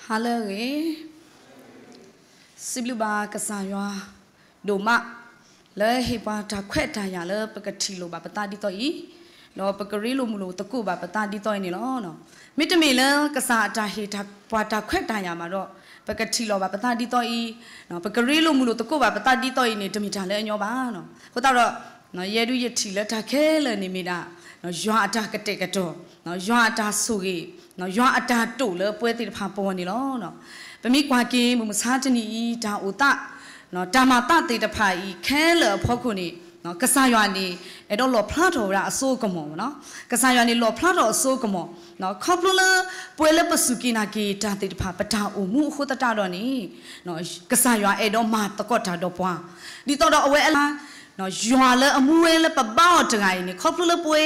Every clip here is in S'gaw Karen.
ဟါလၢအဂ့ၤ, စံးဘျုးဘၣ်ကစၢ်ယွၤဒိၣ်မး လၢဟ့ၣ်ပှၤတၢ်ခွဲးတၢ်ယာ်လၢပကထံၣ်လိာ်ဘၣ်ပသးဒ်သိးအံၤ, ဒီးပကရ့လိာ်မုာ်လိာ်သကိးဘၣ်ပသးဒ်သိးအံၤန့ၣ်လီၤ. မ့တမ့ၢ်လၢကစၢ်အတၢ်ဟ့ၣ်ပှၤတၢ်ခွဲးတၢ်ယာ်ဘၣ်ဒီး ပကထံၣ်လိာ်ဘၣ်ပသးဒ်သိးအံၤ, ပကရ့လိာ်မုာ်လိာ်သကိးဘၣ်ပသးဒ်သိးအံၤန့ၣ် တမ့ၢ်တၢ်လၢအညီဘၣ်. အဃိသတးဒီး ယဲဒုးယထံၣ်လၢတၢ်ခဲလၢာ်န့ၣ်မ့ၢ်ဒၣ် ယွၤအတၢ်ကတဲာ်ကတီၤ, ယွၤအတၢ်ဆိၣ်ဂ့ၤ, ယွၤအတၢ်တိာ်လၢပဝဲသ့ၣ်တဖၣ်ပဂီၢ်န့ၣ်လီၤ. ပမ့ၢ်ကွၢ်က့ၤမုၢ်မဆါတနံၤအံၤ တၢ်အိၣ်သး, တၢ်မၤသးသ့ၣ်တဖၣ်အံၤခဲလၢာ်အဖီခိၣ်န့ၣ် ကစၢ်ယွၤန့ၣ် အဲၣ်ဒိးလီၣ်ဖျါထီၣ်ဝဲဒၣ်အစိအကမီၤမ့ၢ်နီၤ. ကစၢ်ယွၤန့ၣ်လီၣ်ဖျါထီၣ်အစိအကမီၤ ခီဖျိလၢပဝဲလၢပစူၢ်က့ၤနာ်က့ၤတၢ်သ့ၣ်တဖၣ် ပတၢ်အိၣ်မူအဃိသတးဒီးန့ၣ် ကစၢ်ယွၤအဲၣ်ဒိးမၤသကိးတၢ်ဒီးပှၤ, ဒ်သိးဒီးအဝဲအလၢ ယွၤလၢအမူဝဲလၢပဘါအီၤတဂၤအံၤန့ၣ် ခီဖျိလၢပဝဲ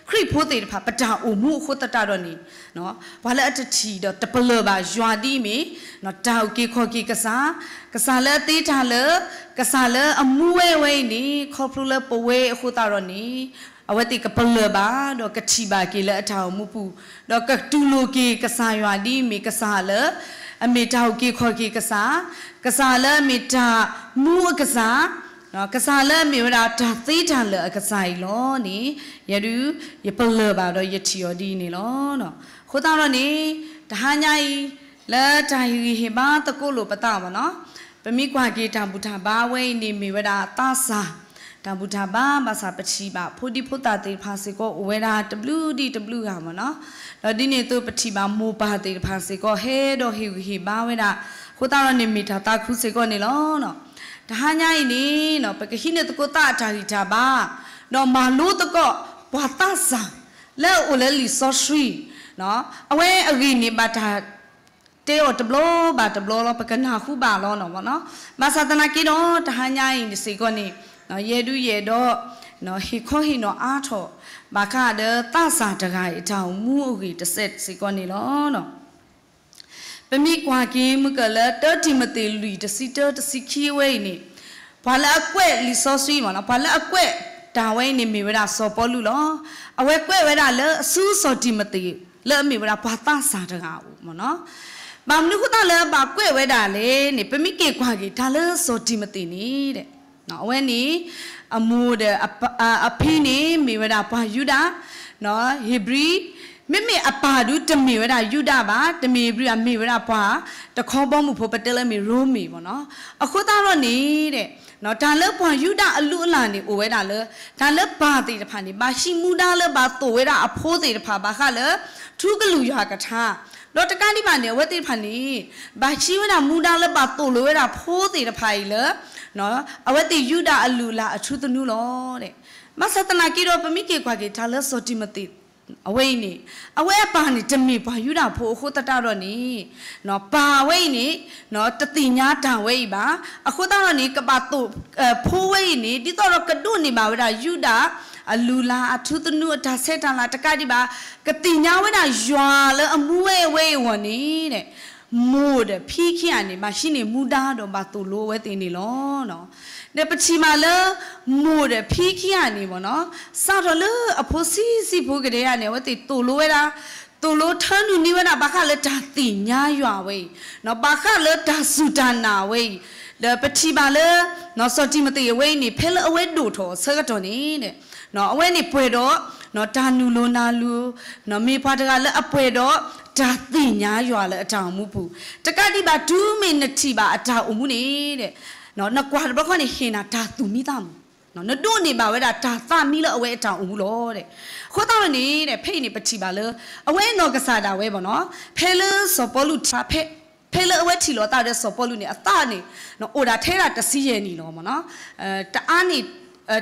ခရံာ်ဖိသ့ၣ်တဖၣ် ပတၢ်အိၣ်မူအဃိသတးဒီးန့ၣ် ပှၤလၢအတထံၣ်ဒီးတပလၢၢ်ဘၣ်ယွၤဒ်အမ့ၢ် တၢ်အုၣ်က့ၤခီၣ်က့ၤကစၢ်, ကစၢ်လၢအသ့တၢ်လၢာ်, ကစၢ်လၢအမူဝဲဝဲအံၤန့ၣ် ခီဖျိလၢပဝဲအဃိသတးဒီးန့ၣ် အဝဲသ့ၣ်ကပလၢၢ်ဘၣ် ဒီးကထံၣ်ဘၣ်က့ၤလၢအတၢ်အိၣ်မူပူၤ, ဒီးကတူၢ်လိာ်က့ၤကစၢ်ယွၤဒ်အမ့ၢ်ကစၢ်လၢ အမ့ၢ်တၢ်အုၣ်က့ၤခီၣ်က့ၤကစၢ်, ကစၢ်လၢအမ့ၢ်တၢ်မူအကစၢ်, ကစၢ်လၢအမ့ၢ်ဝဲဒၣ်တၢ်သ့တၢ်လၢာ်အကစၢ်အံၤလီၤန့ၣ် ယဲဒုးယပလၢၢ်ဘၣ်ဒီးယထံၣ်အီၤဒ်အံၤန့ၣ်လီၤ. အဃိသတးဒီးန့ၣ် တဟါညါအံၤ လၢတၢ်ဟ့ၣ်ဂံၢ်ဟ့ၣ်ဘါသကိးလိာ်ပသးမ့ၢ်နီၤ, ပမ့ၢ်ကွၢ်က့ၤတၢ်ဘူၣ်တၢ်ဘါဝဲအံၤန့ၣ်မ့ၢ်ဝဲဒၣ်သးစၢ် တၢ်ဘူၣ်တၢ်ဘါ ဘၣ်ဆၣ်ပထံၣ်ဘၣ် ဖိဒံဖိသၣ်သ့ၣ်တဖၣ်စ့ၢ်ကီး အိၣ်ဝဲဒၣ်တဘျုးဒံးတဘျုးဂၤမ့ၢ်နီၤ, ဒီးဒ်န့ၣ်အသိးပထံၣ်ဘၣ်မိၢ်ပၢ်သ့ၣ်တဖၣ်စ့ၢ်ကီး ဟဲဒီးဟ့ၣ်ဂံၢ်ဟ့ၣ်ဘါဝဲဒၣ်, အဃိသတးဒီးန့ၣ်မ့ၢ်တၢ်သးခုစ့ၢ်ကီးန့ၣ်လီၤ. တဟါညါအံၤန့ၣ် ပကဟံးန့ၢ်သကိးသးအတၢ်ဂံၢ်တၢ်ဘါ, ဒီးမၤလိသကိးပှၤသးစၢ် လၢအအိၣ်လၢလံာ်စီဆှံ အဝဲအဂ့ၢ်န့ၣ် ဘၣ်တၢ်တဲအီၤတဘျီဘၣ်တဘျီလီၤ, ပကနၢ်ဟူဘၣ်လီၤနီၤမ့ၢ်နီၤ. ဘၣ်ဆၣ်သနာ်က့ဒီး တဟါညါအံၤစ့ၢ်ကီးန့ၣ် ယဲဒုးယအဲၣ်ဒိး ဟ့ၣ်ခီဟ့ၣ်နီၤအါထီၣ် ဘၣ်ဃးဒီးသးစၢ်တဂၤအံၤ တၢ်အိၣ်မူအဂ့ၢ်တစဲးစ့ၢ်ကီးန့ၣ်လီၤ. ပမ့ၢ်ကွၢ်က့ၤမုၢ်ကၢၢ်လၢ တၢ တံၤမသ့း လွံၢ် တဆံတၢ တဆံခံဝဲအံၤန့ၣ်, ပှၤလၢအကွဲးလံာ်စီဆှံမ့ၢ်နီၤ, ပှၤလၢအကွဲးတၢ်ဝဲအံၤန့ၣ်မ့ၢ်ဝဲဒၣ်စီၤပီလူးလီၤ. အဝဲကွဲးဝဲဒၣ်လၢအစုစီၤတံၤမသ့း လၢအမ့ၢ်ဝဲဒၣ်ပှၤသးစၢ်တဂၤအအိၣ်မ့ၢ်နီၤ. ဘၣ်မနုၤအဃိသတးလၢဘၣ်ကွဲးဝဲဒၣ်လဲၣ်န့ၣ် ပမ့ၢ်က့ၤကွၢ်က့ၤတၢ်လၢစီၤတံၤမသ့းန့ၣ် အဝဲန့ၣ် အမိၢ်ဒီးအဖံန့ၣ်မ့ၢ်ဝဲဒၣ်ပှၤယူဒၤ, ဧ့ၤဘြံၤ, မ့မ့ၢ်အပၢ်ဒုးတမ့ၢ်ဝဲဒၣ်ယူဒၤဘၣ်, တမ့ၢ်ဧ့ၤဘြံၤဘၣ်, မ့ၢ်ဝဲဒၣ်ပှၤတခီဘီမုၢ်ဖိ ပတဲလၢအမ့ၢ်ရိမ့ၤမ့ၢ်နီၤ. အဃိသတးဒီးန့ၣ် တၢ်လၢပှၤယူဒၤအလုၢ်အလၢ်န့ၣ် အိၣ်ဝဲဒၣ်လၢ တၢ်လၢပၢ်သ့ၣ်တဖၣ်န့ၣ် ဘၣ်ဟံးမူဒါလၢဘၣ်သိၣ်ဝဲဒၣ်အဖိသ့ၣ်တဖၣ် ဘၣ်ဃးလၢ ထူကလုၢ်ယွၤကထါ, ဒီးတကးဒံးဘၣ်န့ၣ် အဝဲသ့ၣ်တဖၣ်န့ၣ် ဘၣ်ဟံးဝဲဒၣ်မူဒါလၢဘၣ်သိၣ်လိဝဲဒၣ်ဖိသ့ၣ်တဖၣ်အံၤလၢ အဝဲသ့ၣ်ယူဒၤအလုၢ်အလၢ်အထူသနူလီၤ. ဘၣ်ဆၣ်သနာ်က့ဒီး ပမ့ၢ်က့ၤကွၢ်က့ၤတၢ်လၢစီၤတံၤမသ့း အဝဲအံၤန့ၣ် အဝဲအပၢ်န့ၣ် တမ့ၢ်ပှၤယူဒၤဖိအဃိသတးဒီးန့ၣ် ပၢ်ဝဲအံၤန့ၣ် တသ့ၣ်ညါတၢ်ဝဲအံၤဘၣ်. အဃိသတးဒီးန့ၣ် ကဘၣ်သိၣ် ဖိဝဲအံၤန့ၣ် ဒ်သိးဒီးကဒိးန့ၢ်ဘၣ်ဝဲဒၣ်ယူဒၤ အလုၢ်အလၢ်အထူသနူအတၢ်ဆဲးတၢ်လၤတကးဒံးဘၣ် ကသ့ၣ်ညါဝဲဒၣ်ယွၤလၢအမူဝဲအဝဲအံၤအဂီၢ်န့ၣ် မိၢ်ဒီးဖံခံဂၤန့ၣ် ဘၣ်ဟံးန့ၢ်မူဒါဒီးဘၣ်သိၣ်လိအဝဲသ့ၣ်န့ၣ်လီၤ. ဒီးပထံၣ်ဘၣ်လၢ မိၢ်ဒီးဖံခံဂၤန့ၣ်မ့ၢ်နီၤ စးထီၣ်လၢအဖိဆံးဆံးဖိကတည်းကန့ၣ် အဝဲသ့ၣ်သိၣ်လိဝဲဒၣ် သိၣ်လိထၢနုာ်န့ၢ်ဝဲဒၣ် ဘၣ်ဃးလၢတၢ်သ့ၣ်ညါယွၤဝဲအံၤ, ဘၣ်ဃးလၢတၢ်စူၢ်တၢ်နာ်ဝဲအံၤ, ဒီးပထံၣ်ဘၣ်လၢ စီၤတံၤမသ့းအဝဲအံၤန့ၣ် ဖဲလၢအဝဲဒိၣ်ထီၣ်အဆၢကတီၢ်န့ၣ် အဝဲန့ၣ်ပှဲၤဒီး တၢ်နုာ်လိၤနၢ်လိၤ, မ့ၢ်ပှၤတဂၤလၢအပှဲၤဒီး တၢ်သ့ၣ်ညါယွၤလၢအတၢ်အိၣ်မူပူၤ, တကးဒံးဘၣ်တုၤမ့ၢ်နထံၣ်ဘၣ်အတၢ်အိၣ်မူန့ၣ် နကွၢ်တဘျီဃီန့ၣ် ဟ့ၣ်နၤတၢ်သူၣ်မံသးမုာ်, နဒိးန့ၢ်ဘၣ်ဝဲဒၣ်တၢ်သးမံလၢအဝဲအတၢ်အိၣ်မူလီၤ. အဃိသတးဒီးန့ၣ် ဖဲအံၤန့ၣ် ပထံၣ်ဘၣ်လၢ အဝဲနီၢ်ကစၢ်ဒၣ်ဝဲမ့ၢ်နီၤ ဖဲလၢစီၤပီလူးထံၣ် ဖဲလၢအဝဲထံၣ်လိာ်အသးဒီးစီၤပီလူးန့ၣ် အသးန့ၣ် အိၣ်ဒၣ်ထဲဒၣ်တဆံယဲၢ်နံၣ်လီၤမ့ၢ်နီၤ. တအါန့ၣ်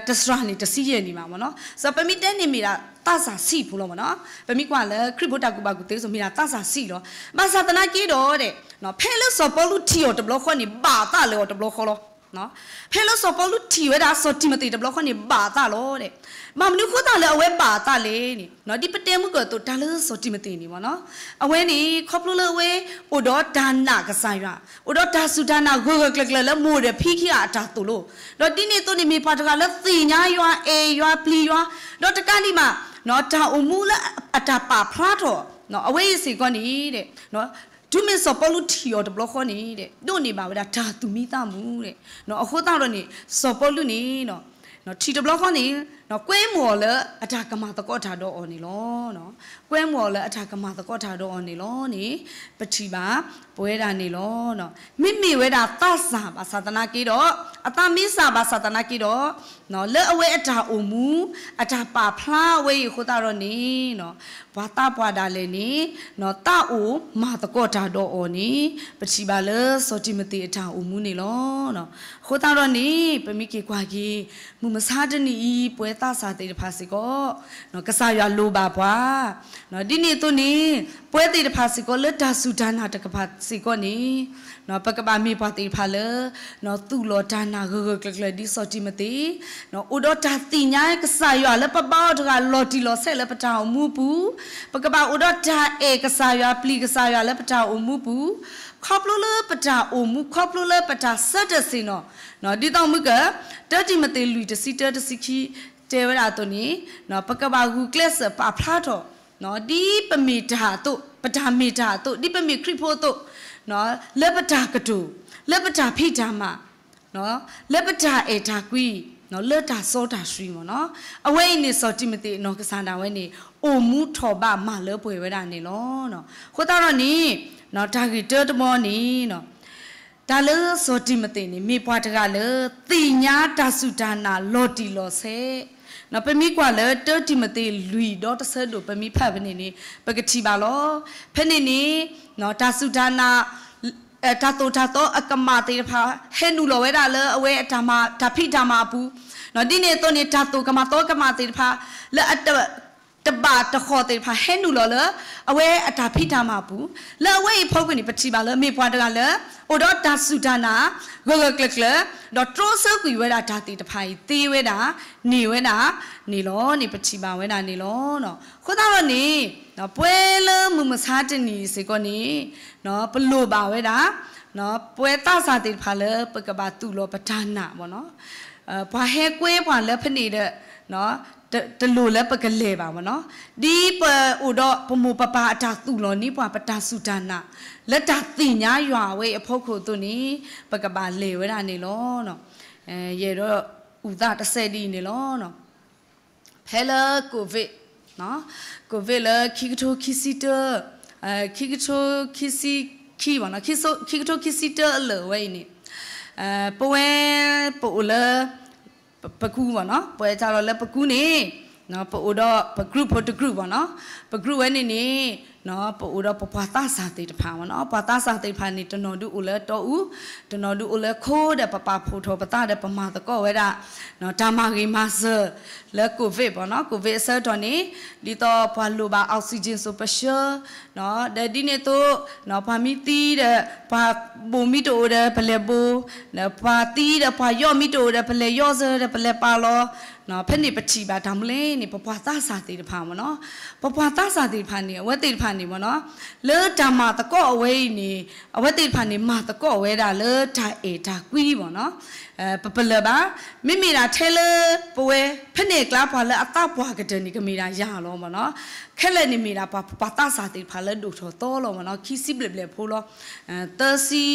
တစှၤန့ၣ်တဆံယဲၢ်နံၣ်ဘၣ်မ့ၢ်နီၤ. စီၤပမ့ၢ်တဲန့ၣ်မ့ၢ်ဒၣ်သးစၢ်ဆံးဖိလီၤမ့ၢ်နီၤ. ပမ့ၢ်ကွၢ်လၢခရံာ်ဖိတၢ်ကူၣ်ဘၣ်ကူၣ်သ့စိၤမ့ၢ်ဒၣ်သးစၢ်ဆံးလီၤ. ဘၣ်ဆၣ်သနာ်က့ဒီး ဖဲလၢစီၤပီလူးထံၣ်အီၤတဘျီဃီန့ၣ် ဘၣ်အသးလၢအီၤတဘျီဃီလီၤ. ဖဲလၢစီၤပီလူးထံၣ်ဝဲဒၣ်စီၤတံၤမသ့းတဘျီဃီန့ၣ် ဘၣ်အသးလီၤ. ဘၣ်မနုၤအဃိသတးလၢအဝဲဘၣ်အသးလဲၣ်န့ၣ် ဒ်ပတဲမုၢ်ကၢၢ်အသိး တၢ်လၢစီၤတံၤမသ့းန့ၣ်မ့ၢ်နီၤ အဝဲန့ၣ် ခီဖျိလၢအဝဲ အိၣ်ဒီးတၢ်နာ်ကစၢ်ယွၤ အိၣ်ဒီးတၢ်စူၢ်တၢ်နာ်ဂၢၢ်ဂၢၢ်ကျၢၤကျၢၤလၢမိၢ်ဒီးဖံခံဂၤအတၢ်သိၣ်လိ, ဒီးဒ်န့ၣ်အသိးန့ၣ် မ့ၢ်ပှၤတဂၤလၢသ့ၣ်ညါယွၤ အဲၣ်ယွၤပျံၤယွၤ, ဒီးတကးဒံးဘၣ် တၢ်အိၣ်မူလၢအတၢ်ပာ်ဖျါထီၣ် အဝဲအံၤစ့ၢ်ကီးန့ၣ် တုၤမ့ၢ်စီၤပီလူးထံၣ်အီၤတဘျီဃီန့ၣ် ဒိးန့ၢ်ဘၣ်ဝဲဒၣ်တၢ်သူၣ်မံသးမုာ်. အဃိသတးဒီးန့ၣ် စီၤပီလူးန့ၣ် ထံၣ်တဘျီဃီန့ၣ် ကွဲမုာ်အီၤလၢအတၢ်ကမၤသကိးတၢ်ဒီးအီၤန့ၣ်လီၤ. ကွဲမုာ်အီၤလၢအတၢ်ကမၤသကိးတၢ်ဒီးအီၤန့ၣ်လီၤန့ၣ် ပထံၣ်ဘၣ်ပဝဲဒၣ်န့ၣ်လီၤ. မ့မ့ၢ်ဝဲဒၣ်သးစၢ်ဘၣ်ဆၣ်သနာ်က့ဒီး အသးမံစၢ်ဘၣ်ဆၣ်သနာ်က့ဒီး လၢအဝဲအတၢ်အိၣ်မူ အတၢ်ပာ်ဖျါဝဲအံၤအဃိသတးဒီးန့ၣ် ပှၤသးပှၢ်ဒၣ်လဲာ်န့ၣ် သးအိၣ်မၤသကိးတၢ်ဒီးအီၤန့ၣ် ပထံၣ်ဘၣ်လၢစီၤတံၤမသ့းအတၢ်အိၣ်မူန့ၣ်လီၤ. အဃိသတးဒီးန့ၣ် ပမ့ၢ်က့ၤကွၢ်က့ၤ မုၢ်မဆါတနံၤအံၤ ပဝဲသးစၢ်သ့ၣ်တဖၣ်စ့ၢ်ကီး ကစၢ်ယွၤလိၣ်ဘၣ်ပှၤ ဒ်န့ၣ်အသိးန့ၣ် ပဝဲသ့ၣ်တဖၣ်စ့ၢ်ကီးလၢတၢ်စူၢ်တၢ်နာ်တကပၤစ့ၢ်ကီးန့ၣ် ပကဘၣ်မ့ၢ်ပှၤသ့ၣ်တဖၣ်လၢ သူၣ်လီၤတၢ်နာ်ဂၢၢ်ဂၢၢ်ကျၢၤကျၢၤဒ်စီၤတံၤမသ့း အိၣ်ဒီးတၢ်သ့ၣ်ညါကစၢ်ယွၤလၢပဘါအီၤတဂၤလီၤတံၢ်လီၤဆဲးလၢပတၢ်အိၣ်မူအပူၤ, ပကဘၣ်အိၣ်ဒီးတၢ်အဲၣ်ကစၢ်ယွၤပျံၤကစၢ်ယွၤလၢပတၢ်အိၣ်မူအပူၤ, ခီဖျိလၢပတၢ်အိၣ်မူ ခီဖျိလၢပတၢ်ဆၢတဲာ်ဆ့ၣ်နီၤ, ဒ်သိးမုၢ်က တၢတံၤမသ့းလွံၢ်တဆံတၢတဆံခံ တဲဝဲဒၣ်အသိးန့ၣ် ပကဘၣ်ဂုာ်ကျဲးစၢးပာ်ဖျါထီၣ် ဒ်ပမ့ၢ်တၢ်အသိး, ပတၢ်မ့ၢ်တၢ်အသိး, ဒ်ပမ့ၢ်ခရံာ်ဖိအသိး, လၢပတၢ်ကတိၤ, လၢပတၢ်ဖံးတၢ်မၤ, လၢပတၢ်အဲၣ်တၢ်ကွံ, လၢတၢ်စီတၢ်ဆှံမ့ၢ်နီၤ. အဝဲအံၤန့ၣ် စီၤတံၤမသ့းအနီၢ်ကစၢ်ဒၣ်ဝဲန့ၣ် အိၣ်မူထီၣ်ဘးမၤလၢပှဲၤဝဲဒၣ်န့ၣ်လီၤ. အဃိသတးဒီးန့ၣ် တၢ်ဂ့ၢ်တၢတဘီန့ၣ် တၢ်လၢစီၤတံၤမသ့းန့ၣ် မ့ၢ်ပှၤတဂၤလၢ သ့ၣ်ညါတၢ်စူၢ်တၢ်နာ်လီၤတံၢ်လီၤဆဲး, ပမ့ၢ်ကွၢ်လၢတၢတံၤမသ့းလွံၢ်ဒီတဆၢဒိၣ် ပမ့ၢ်ဖးဖဲန့ၣ်န့ၣ် ပကထံၣ်ဘၣ်လီၤ. ဖဲန့ၣ်န့ၣ် တၢ်စူၢ်တၢ်နာ် တၢ်သိၣ်တၢ်သီအကမၣ်သ့ၣ်တဖၣ် ဟဲနုာ်လီၤဝဲဒၣ်လၢအဝဲအတၢ်မၤတၢ်ဖံးတၢ်မၤအပူၤ, ဒ်န့ၣ်အသိးန့ၣ် တၢ်သိၣ်ကမၣ်သီကမၣ်သ့ၣ်တဖၣ် လၢအတ တဘၣ်တဃီၣ်သ့ၣ်တဖၣ် ဟဲနုာ်လီၤလၢ အဝဲအတၢ်ဖံးတၢ်မၤအပူၤ, လၢအဝဲအံၤအဖီခိၣ်န့ၣ် ပထံၣ်ဘၣ်လၢမ့ၢ်ပှၤတဂၤလၢ အိၣ်ဒီးတၢ်စူၢ်တၢ်နာ် ဂၢၢ်ဂၢၢ်ကျၢၤကျၢၤ, ဒီးတြီဆၢကွံာ်ဝဲဒၣ်တၢ်သ့ၣ်တဖၣ်အံၤ သ့ဝဲဒၣ် န့ၢ်ဝဲဒၣ်န့ၣ်လီၤန့ၣ် ပထံၣ်ဘၣ်ဝဲဒၣ်န့ၣ်လီၤ. အဃိသတးဒီးန့ၣ် ပဝဲလၢမုၢ်မဆါတနံၤစ့ၢ်ကီးန့ၣ် ပလိၣ်ဘၣ်ဝဲဒၣ် ပဝဲသးစၢ်သ့ၣ်တဖၣ်လၢ ပကဘၣ်သူၣ်လီၤပတၢ်နာ်မ့ၢ်နီၤ, ပှၤဟဲကွဲပှၤလၢဖဲန့ၣ်ဒီး တလိၣ်လၢပကလဲၤဘၣ်မ့ၢ်နီၤ, ဒ်ပအိၣ်ဒီးပမိၢ်ပပၢ်အတၢ်သူၣ်လီၤန့ၢ်ပှၤ ပတၢ်စူၢ်တၢ်နာ် လၢတၢ်သ့ၣ်ညါယွၤအဝဲအံၤအဖီခိၣ်အသိးန့ၣ် ပကဘၣ်လဲၤဝဲဒၣ်န့ၣ်လီၤ. ယအဲၣ်ဒိးအုၣ်သးတစဲးဒ်အံၤန့ၣ်လီၤ. ဖဲလၢ COVID, COVID လၢခံကထိခံဆံတၢ, ခံကထိခံဆံခံမ့ၢ်နီၤ, ခံကထိခံဆံတၢအလၢာ်ဝဲအံၤန့ၣ်, ပဝဲ ပအိၣ်လၢ ပကူမ့ၢ်နီၤ, ပဝဲတၢ်လီၤလၢပကူန့ၣ် ပအိၣ်ဒီးပ group ဖိတ group မ့ၢ်နီၤ, ပ group ဝဲန့ၣ်န့ၣ် ပအိၣ်ဒီးပပှၤသးစၢ်သ့ၣ်တဖၣ်မ့ၢ်နီၤ, ပှၤသးစၢ်သ့ၣ်တဖၣ်န့ၣ် တနီၤဒုးအိၣ်လၢတီအူ, တနီၤဒုးအိၣ်လၢခိဒီး ပပာ်ဖှိၣ်ထီၣ်ပသးဒီး ပမၤသကိးဝဲဒၣ် တၢ်မၤဂ့ၤမၤစၢၤလၢ COVID မ့ၢ်နီၤ, COVID အဆၢကတီၢ်န့ၣ် ဒ်သိးပှၤလိၣ်ဘၣ် oxygen စိၤပဆှၢ ဒီးဒ်န့ၣ်အသိး ပှၤမ့ၢ်သံဒီး ပှၤဘိၣ်မ့ၢ်တအိၣ်ဒီး ပလဲၤဘိၣ်, ဒီးပှၤသံဒီးပှၤယီၢ်မ့ၢ်တအိၣ်ဒီး ပလဲၤယီၢ်စၢၤဒီး ပလဲၤပာ်လီၤ, ဖဲန့ၣ်ပထံၣ်ဘၣ်တၢ်မနုၤလဲၣ်န့ၣ် ပပှၤသးစၢ်သ့ၣ်တဖၣ်မ့ၢ်နီၤ, ပပှၤသးစၢ်သ့ၣ်တဖၣ်န့ၣ် အဝဲသ့ၣ်တဖၣ်န့ၣ်မ့ၢ်နီၤ, လၢတၢ်မၤသကိးအဝဲအံၤန့ၣ် အဝဲသ့ၣ်တဖၣ်န့ၣ် မၤသကိးဝဲဒၣ်လၢတၢ်အဲၣ်တၢ်ကွံမ့ၢ်နီၤ, ပပလၢၢ်ဘၣ်, မ့မ့ၢ်ဒၣ်ထဲလၢပဝဲ ဖဲန့ၣ်အကျါပှၤလၢအသးပှၢ်ကတၢၢ်န့ၣ် ကမ့ၢ်ဒၣ်ယၤလီၤမ့ၢ်နီၤ, ခဲလၢာ်န့ၣ်မ့ၢ်ဒၣ်ပှၤ ပှၤသးစၢ်သ့ၣ်တဖၣ်လၢဒိၣ်ထီၣ်သီလီၤမ့ၢ်နီၤ, ခံဆံဘျဲၣ်ဘျဲၣ်ဖိလီၤ, သၢဆံ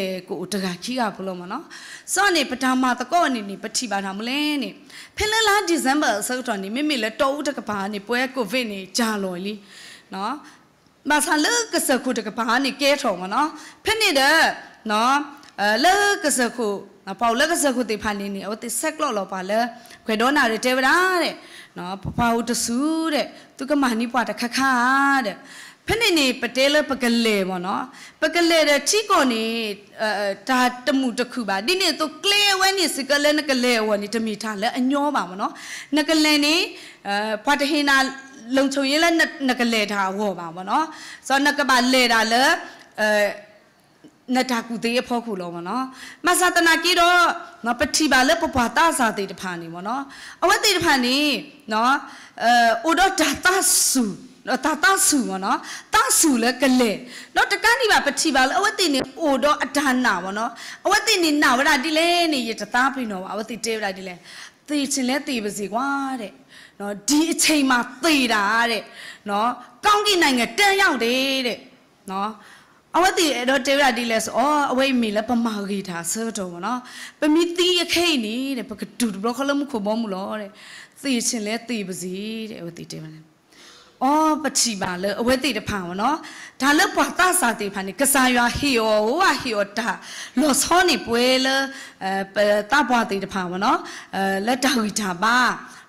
ဘျဲၣ်ကအိၣ်တဂၤခံဂၤဖိလီၤမ့ၢ်နီၤ, စီန့ၣ် ပတၢ်မၤသကိးန့ၣ်န့ၣ် ပထံၣ်ဘၣ်တၢ်မနုၤလဲၣ်န့ၣ်, ဖဲလၢလါ December အဆၢကတီၢ်န့ၣ် မ့မ့ၢ်လၢတီအူတကပၤန့ၣ် ပဝဲ COVID န့ၣ် ကၢ်လီၤလံ ဘၣ်ဆၣ်လၢကစၢၢ်ခိၣ်တကပၤန့ၣ် ကဲထီၣ်မ့ၢ်နီၤ, ဖဲန့ၣ်ဒီး လၢကစၢၢ်ခိၣ် ပှၤအိၣ်လၢကစၢၢ်ခိၣ်သ့ၣ်တဖၣ်န့ၣ်န့ၣ် အဝဲသ့ၣ်ဆဲးကျိးလီၤပှၤလၢ ကွဲးဒီးနၣ်ရံၣ်တဲဝဲဒၣ်ဒီး ပပှၤအိၣ်တစူၤဒီး သုကမၤန့ၢ်ပှၤတခါခါဒီး ဖဲန့ၣ်န့ၣ် ပတဲလၢပကလဲၤမ့ၢ်နီၤ, ပကလဲၤဒီးထံကီၢ်န့ၣ် တၢ်တမုာ်တခုၣ်ဘၣ်, ဒ်န့ၣ်အသိးကျဲဝဲန့ၣ်စ့ၢ်ကီးလၢနကလဲၤအဂီၢ်န့ၣ် တမ့ၢ်တၢ်လၢအညီဘၣ်မ့ၢ်နီၤ, နကလဲၤန့ၣ် ပှၤတဟ့ၣ်နၤ လုံခြုံရေး လၢနကလဲၤတၢ်အဂီၢ်ဘၣ်မ့ၢ်နီၤ, စီၤနကဘၣ်လဲၤဒၣ်လၢ နတၢ်ကူၣ်သ့အဖီခိၣ်လီၤမ့ၢ်နီၤ, ဘၣ်ဆၣ်သနာ်က့ဒီး ပထံၣ်ဘၣ်လၢပပှၤသးစၢ်သ့ၣ်တဖၣ်န့ၣ်မ့ၢ်နီၤ, အဝဲသ့ၣ်တဖၣ်န့ၣ် အိၣ်ဒီးတၢ်သးဆူၣ်, တၢ်သးဆူၣ်မ့ၢ်နီၤ, သးဆူၣ်လၢကလဲၤ, ဒီးတကးဒံးဘၣ် ပထံၣ်ဘၣ်လၢအဝဲသ့ၣ်န့ၣ် အိၣ်ဒီးအတၢ်နာ်မ့ၢ်နီၤ, အဝဲသ့ၣ်န့ၣ်နာ်ဝဲဒၣ်ဒ်လဲၣ်န့ၣ် ယတသးပ့ၤနီၣ်ဘၣ်, အဝဲသ့ၣ်တဲဝဲဒၣ်ဒ်လဲၣ်, သေချင်လည်းသေပါစေကွာတဲ့, ဒီအချိန်မှာသေတာတဲ့, ကောင်းကင်နိုင်ငံတက်ရောက်တယ်တဲ့, နော်, အဝဲသ့ၣ်အဲၣ်ဒိးတဲဝဲဒၣ်ဒ်လဲၣ်စီၤ, အဝဲအံၤမ့ၢ်လၢပမၤဂ့ၤတၢ်အဆၢကတီၢ်မ့ၢ်နီၤ, ပမ့ၢ်သံအခဲအံၤန့ၣ် ပကတူၢ်တဘျီဃီလၢမူခိၣ်ဘီမုၢ်လီၤ. သ့ၣ်ဆ့ၣ်လဲသ့ၣ်ပစ့ၢ်, အဝဲသ့ၣ်တဲဝဲန့ၣ်, အီ ပထံၣ်ဘၣ်လၢအဝဲသ့ၣ်တဖၣ်မ့ၢ်နီၤ, တၢ်လၢပှၤသးစၢ်သ့ၣ်တဖၣ်န့ၣ် ကစၢ်ယွၤဟ့ၣ်အီၤဧါ, ဟ့ၣ်အီၤတၢ်လီၤဆီန့ၣ်ပှဲၤလၢ ပသးပှၢ်သ့ၣ်တဖၣ်မ့ၢ်နီၤ, လၢတၢ်ဂံၢ်တၢ်ဘါ,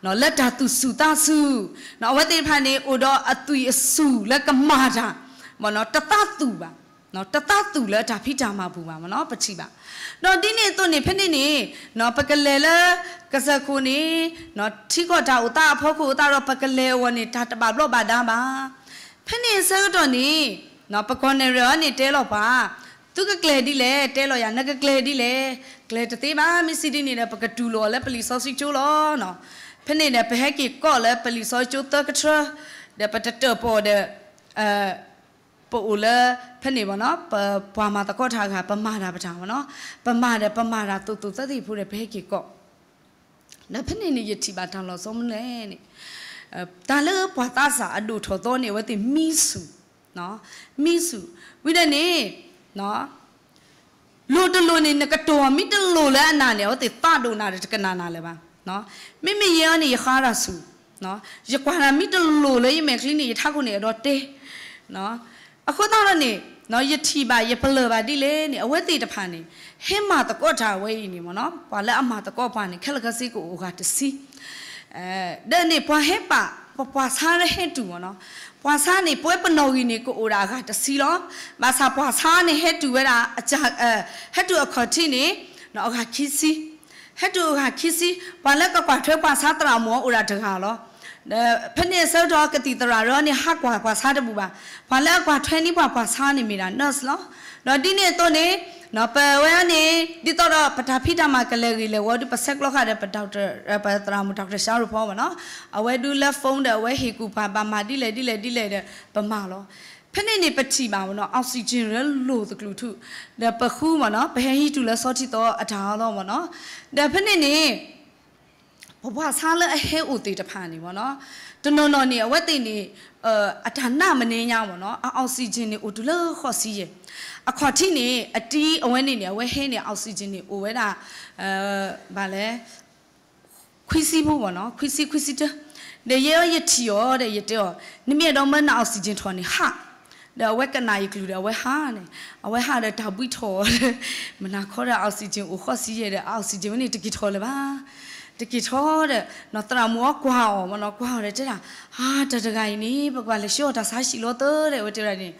လၢတၢ်သူၣ်ဆူၣ်သးဆူၣ်, အဝဲသ့ၣ်တဖၣ်န့ၣ် အိၣ်ဒီးအသွံၣ်အဆူၣ်လၢကမၤတၢ်, မ့ၢ်နီၤ, တသးသူၣ်ဘၣ်, တသးသူၣ်လၢတၢ်ဖံးတၢ်မၤပူၤဘၣ်မ့ၢ်နီၤ, ပထံၣ်ဘၣ်. ဒီးဒ်န့ၣ်အသိးန့ၣ် ဖဲန့ၣ်န့ၣ် ပကလဲၤလၢကစၢၢ်ခိၣ်န့ၣ် ထံကီၢ်တၢ်အိၣ်သးအဖီခိၣ်အသးဒီး ပကလဲၤအဂီၢ်န့ၣ် တၢ်တဘၣ်ဘျီးဘၣ်ဒါဘၣ်. ဖဲန့ၣ်အဆၢကတီၢ်န့ၣ် ပကီၢ်နဲၣ်ရွဲၣ်အံၤန့ၣ်တဲလီၤပှၤ, သုကကျဲၤဒ်လဲၣ်, တဲလီၤယၤ နကကျဲၤဒ်လဲၣ်, ကျဲၤတသ့ဘၣ်, မ့ၢ်စံးဒ်န့ၣ်ဒီး ပကတူၢ်လိာ်အီၤလၢပလံာ်စီဆှံကၠိလီၤ. ဖဲန့ၣ်ဒီး ပဟဲက့ၤကိးလၢပလံာ်စီဆှံကၠိသၢကထၢ, ဒီးပတတၢၣ်ပီၣ်ဒီး ပအိၣ်လၢ ဖဲန့ၣ်မ့ၢ်နီၤ, ပပှၤမၤသကိးတၢ်အဂၤ ပမၤတၢ်ပတၢ်မ့ၢ်နီၤ, ပမၤဒီးပမၤတၢ်သိၣ်သိၣ်သၢသ့ၣ်ဖိဒီး ပဟဲက့ၤကိး, ဒီးဖဲန့ၣ်န့ၣ် ယထံၣ်ဘၣ်တၢ်လီၤဆီမနုၤလဲၣ်န့ၣ်, တၢ်လၢပှၤသးစၢ်အဒိၣ်ထီၣ်သီန့ၣ် အဝဲသ့ၣ်မံဆူၣ်, မံဆူၣ်, ဝံၤဒီးန့ၣ် လိၤတလိၤန့ၣ် နကတိၤမံတလိၤလၢအနၢ်န့ၣ် အဝဲသ့ၣ်သးဒိၣ်နၤဒီးတကနၣ်နၤလၢၤဘၣ်. မ့မ့ၢ်ယဲအံၤန့ၣ် ယဃါတၢ်ဆူၣ်, ယကွၢ်တၢ်မံတလိၤလၢယမဲာ်ချံန့ၣ် ယထးခိၣ်န့ၣ်အဲၣ်ဒိးတဲ, အဃိသတးဒီးန့ၣ် ယထံၣ်ဘၣ်ယပလၢၢ်ဘၣ်ဒ်လဲၣ်န့ၣ် အဝဲသ့ၣ်တဖၣ်န့ၣ် ဟဲမၤသကိးတၢ်အဝဲအံၤန့ၣ်မ့ၢ်နီၤ, ပှၤလၢအမၤသကိးပှၤန့ၣ် ခဲလၢာ်ခဲဆ့ကအိၣ်အဂၤတဆံ ဒီးန့ၣ် ပှၤဟဲပာ် ပပှၤဆါလၢဟဲတုၤမ့ၢ်နီၤ, ပှၤဆါန့ၣ် ပဝဲပနီၣ်ဂံၢ်န့ၣ် ကအိၣ်ဒၣ်အဂၤတဆံလီၤ. ဘၣ်ဆၣ်ပှၤဆါန့ၣ်ဟဲတုၤဝဲဒၣ် ဟဲတုၤအခီၣ်ထံးန့ၣ် အဂၤခံဆံ, ဟဲတုၤအဂၤခံဆံ, ပှၤလၢကကွၢ်ထွဲပှၤဆါသရၣ်မုၣ်အီၤအိၣ်ဒၣ်တဂၤလီၤ. ဒီးဖဲန့ၣ်အဆၢကတီၢ် ကသံၣ်သရၣ်ရၢန့ၣ် ဟးကွၢ်ပှၤဆါတဘူၣ်ဘၣ်. ပှၤလၢအကွၢ်ထွဲန့ၢ်ပှၤပှၤဆါန့ၣ်မ့ၢ်ဒၣ် nurse လီၤ. ဒီးဒ်န့ၣ်အသိးန့ၣ် ပဝဲန့ၣ် ဒ်သိးဒီးပတၢ်ဖံးတၢ်မၤကလဲၤဂ့ၤလဲၤဝီဒုး ပဆဲးကျိးဃာ်ဒီး ပသရၣ်မုၣ် doctor ရှါရိဖီမ့ၢ်နီၤ, အဝဲဒုးလၢ phone ဒီး အဝဲဟ့ၣ်ကူၣ်ပှၤဘၣ်မၤဒ်လဲၣ်ဒ်လဲၣ်ဒ်လဲၣ်ဒီး ပမၤလီၤ. ဖဲန့ၣ်န့ၣ် ပထံၣ်ဘၣ်မ့ၢ်နီၤ oxygen လၢလိၤသကလုာ်ထူၣ်, ဒီးပဃုမ့ၢ်နီၤ ပဟဲဟံးတုၤလၢဆီထံသီအတၢ်အီလီၤမ့ၢ်နီၤ. ဒီးဖဲန့ၣ်န့ၣ် ပပှၤဆါလၢအဟဲအိၣ်သ့ၣ်တဖၣ်န့ၣ်မ့ၢ်နီၤ, တနီၤနီၤန့ၣ် အဝဲသ့ၣ်န့ၣ် အတၢ်နးမနုၤညါမ့ၢ်နီၤ အ oxygen န့ၣ်အိၣ်တုၤလၢဃိးဆံယဲၢ်, အခီၣ်ထံးန့ၣ် အတံၤအဝဲန့ၣ်န့ၣ် အဝဲဟဲန့ၣ် oxygen န့ၣ်အိၣ်ဝဲဒၣ် ဘၣ်လဲၣ် ခွံဆံဖိမ့ၢ်နီၤ ခွံဆံ ခွံဆံတၢ, ဒီးယဲအံၤယထံၣ်အီၤဒီး ယတဲအီၤ နမ့ၢ်အဲၣ်ဒိးမၢန oxygen ထီၣ်န့ၣ်ဟး, ဒီးအဝဲကနၣ်ယကလုၢ်ဒီး အဝဲဟးန့ၣ်, အဝဲဟးဒီးတၢ်ဘှံးထီၣ်အီၤဒီး မနၤခီဒီး oxygen အိၣ်ဃိးဆံယဲၢ်ဒီး oxygen ဝဲန့ၣ်တက့ၤထီၣ်လၢၤဘၣ်, တက့ၤထီၣ်ဒီး သရၣ်မုၣ်အီၤကွၢ်အီၤမ့ၢ်နီၤ ကွၢ်အီၤဒီးတဲဒၣ် အါ တၢ်တဂၤအံၤန့ၣ် ပကဘၣ်လဲၤဆှၢအီၤတၢ်ဆါဟံၣ်လီၤသၢဒီး အဝဲတဲဒၣ်န့ၣ်,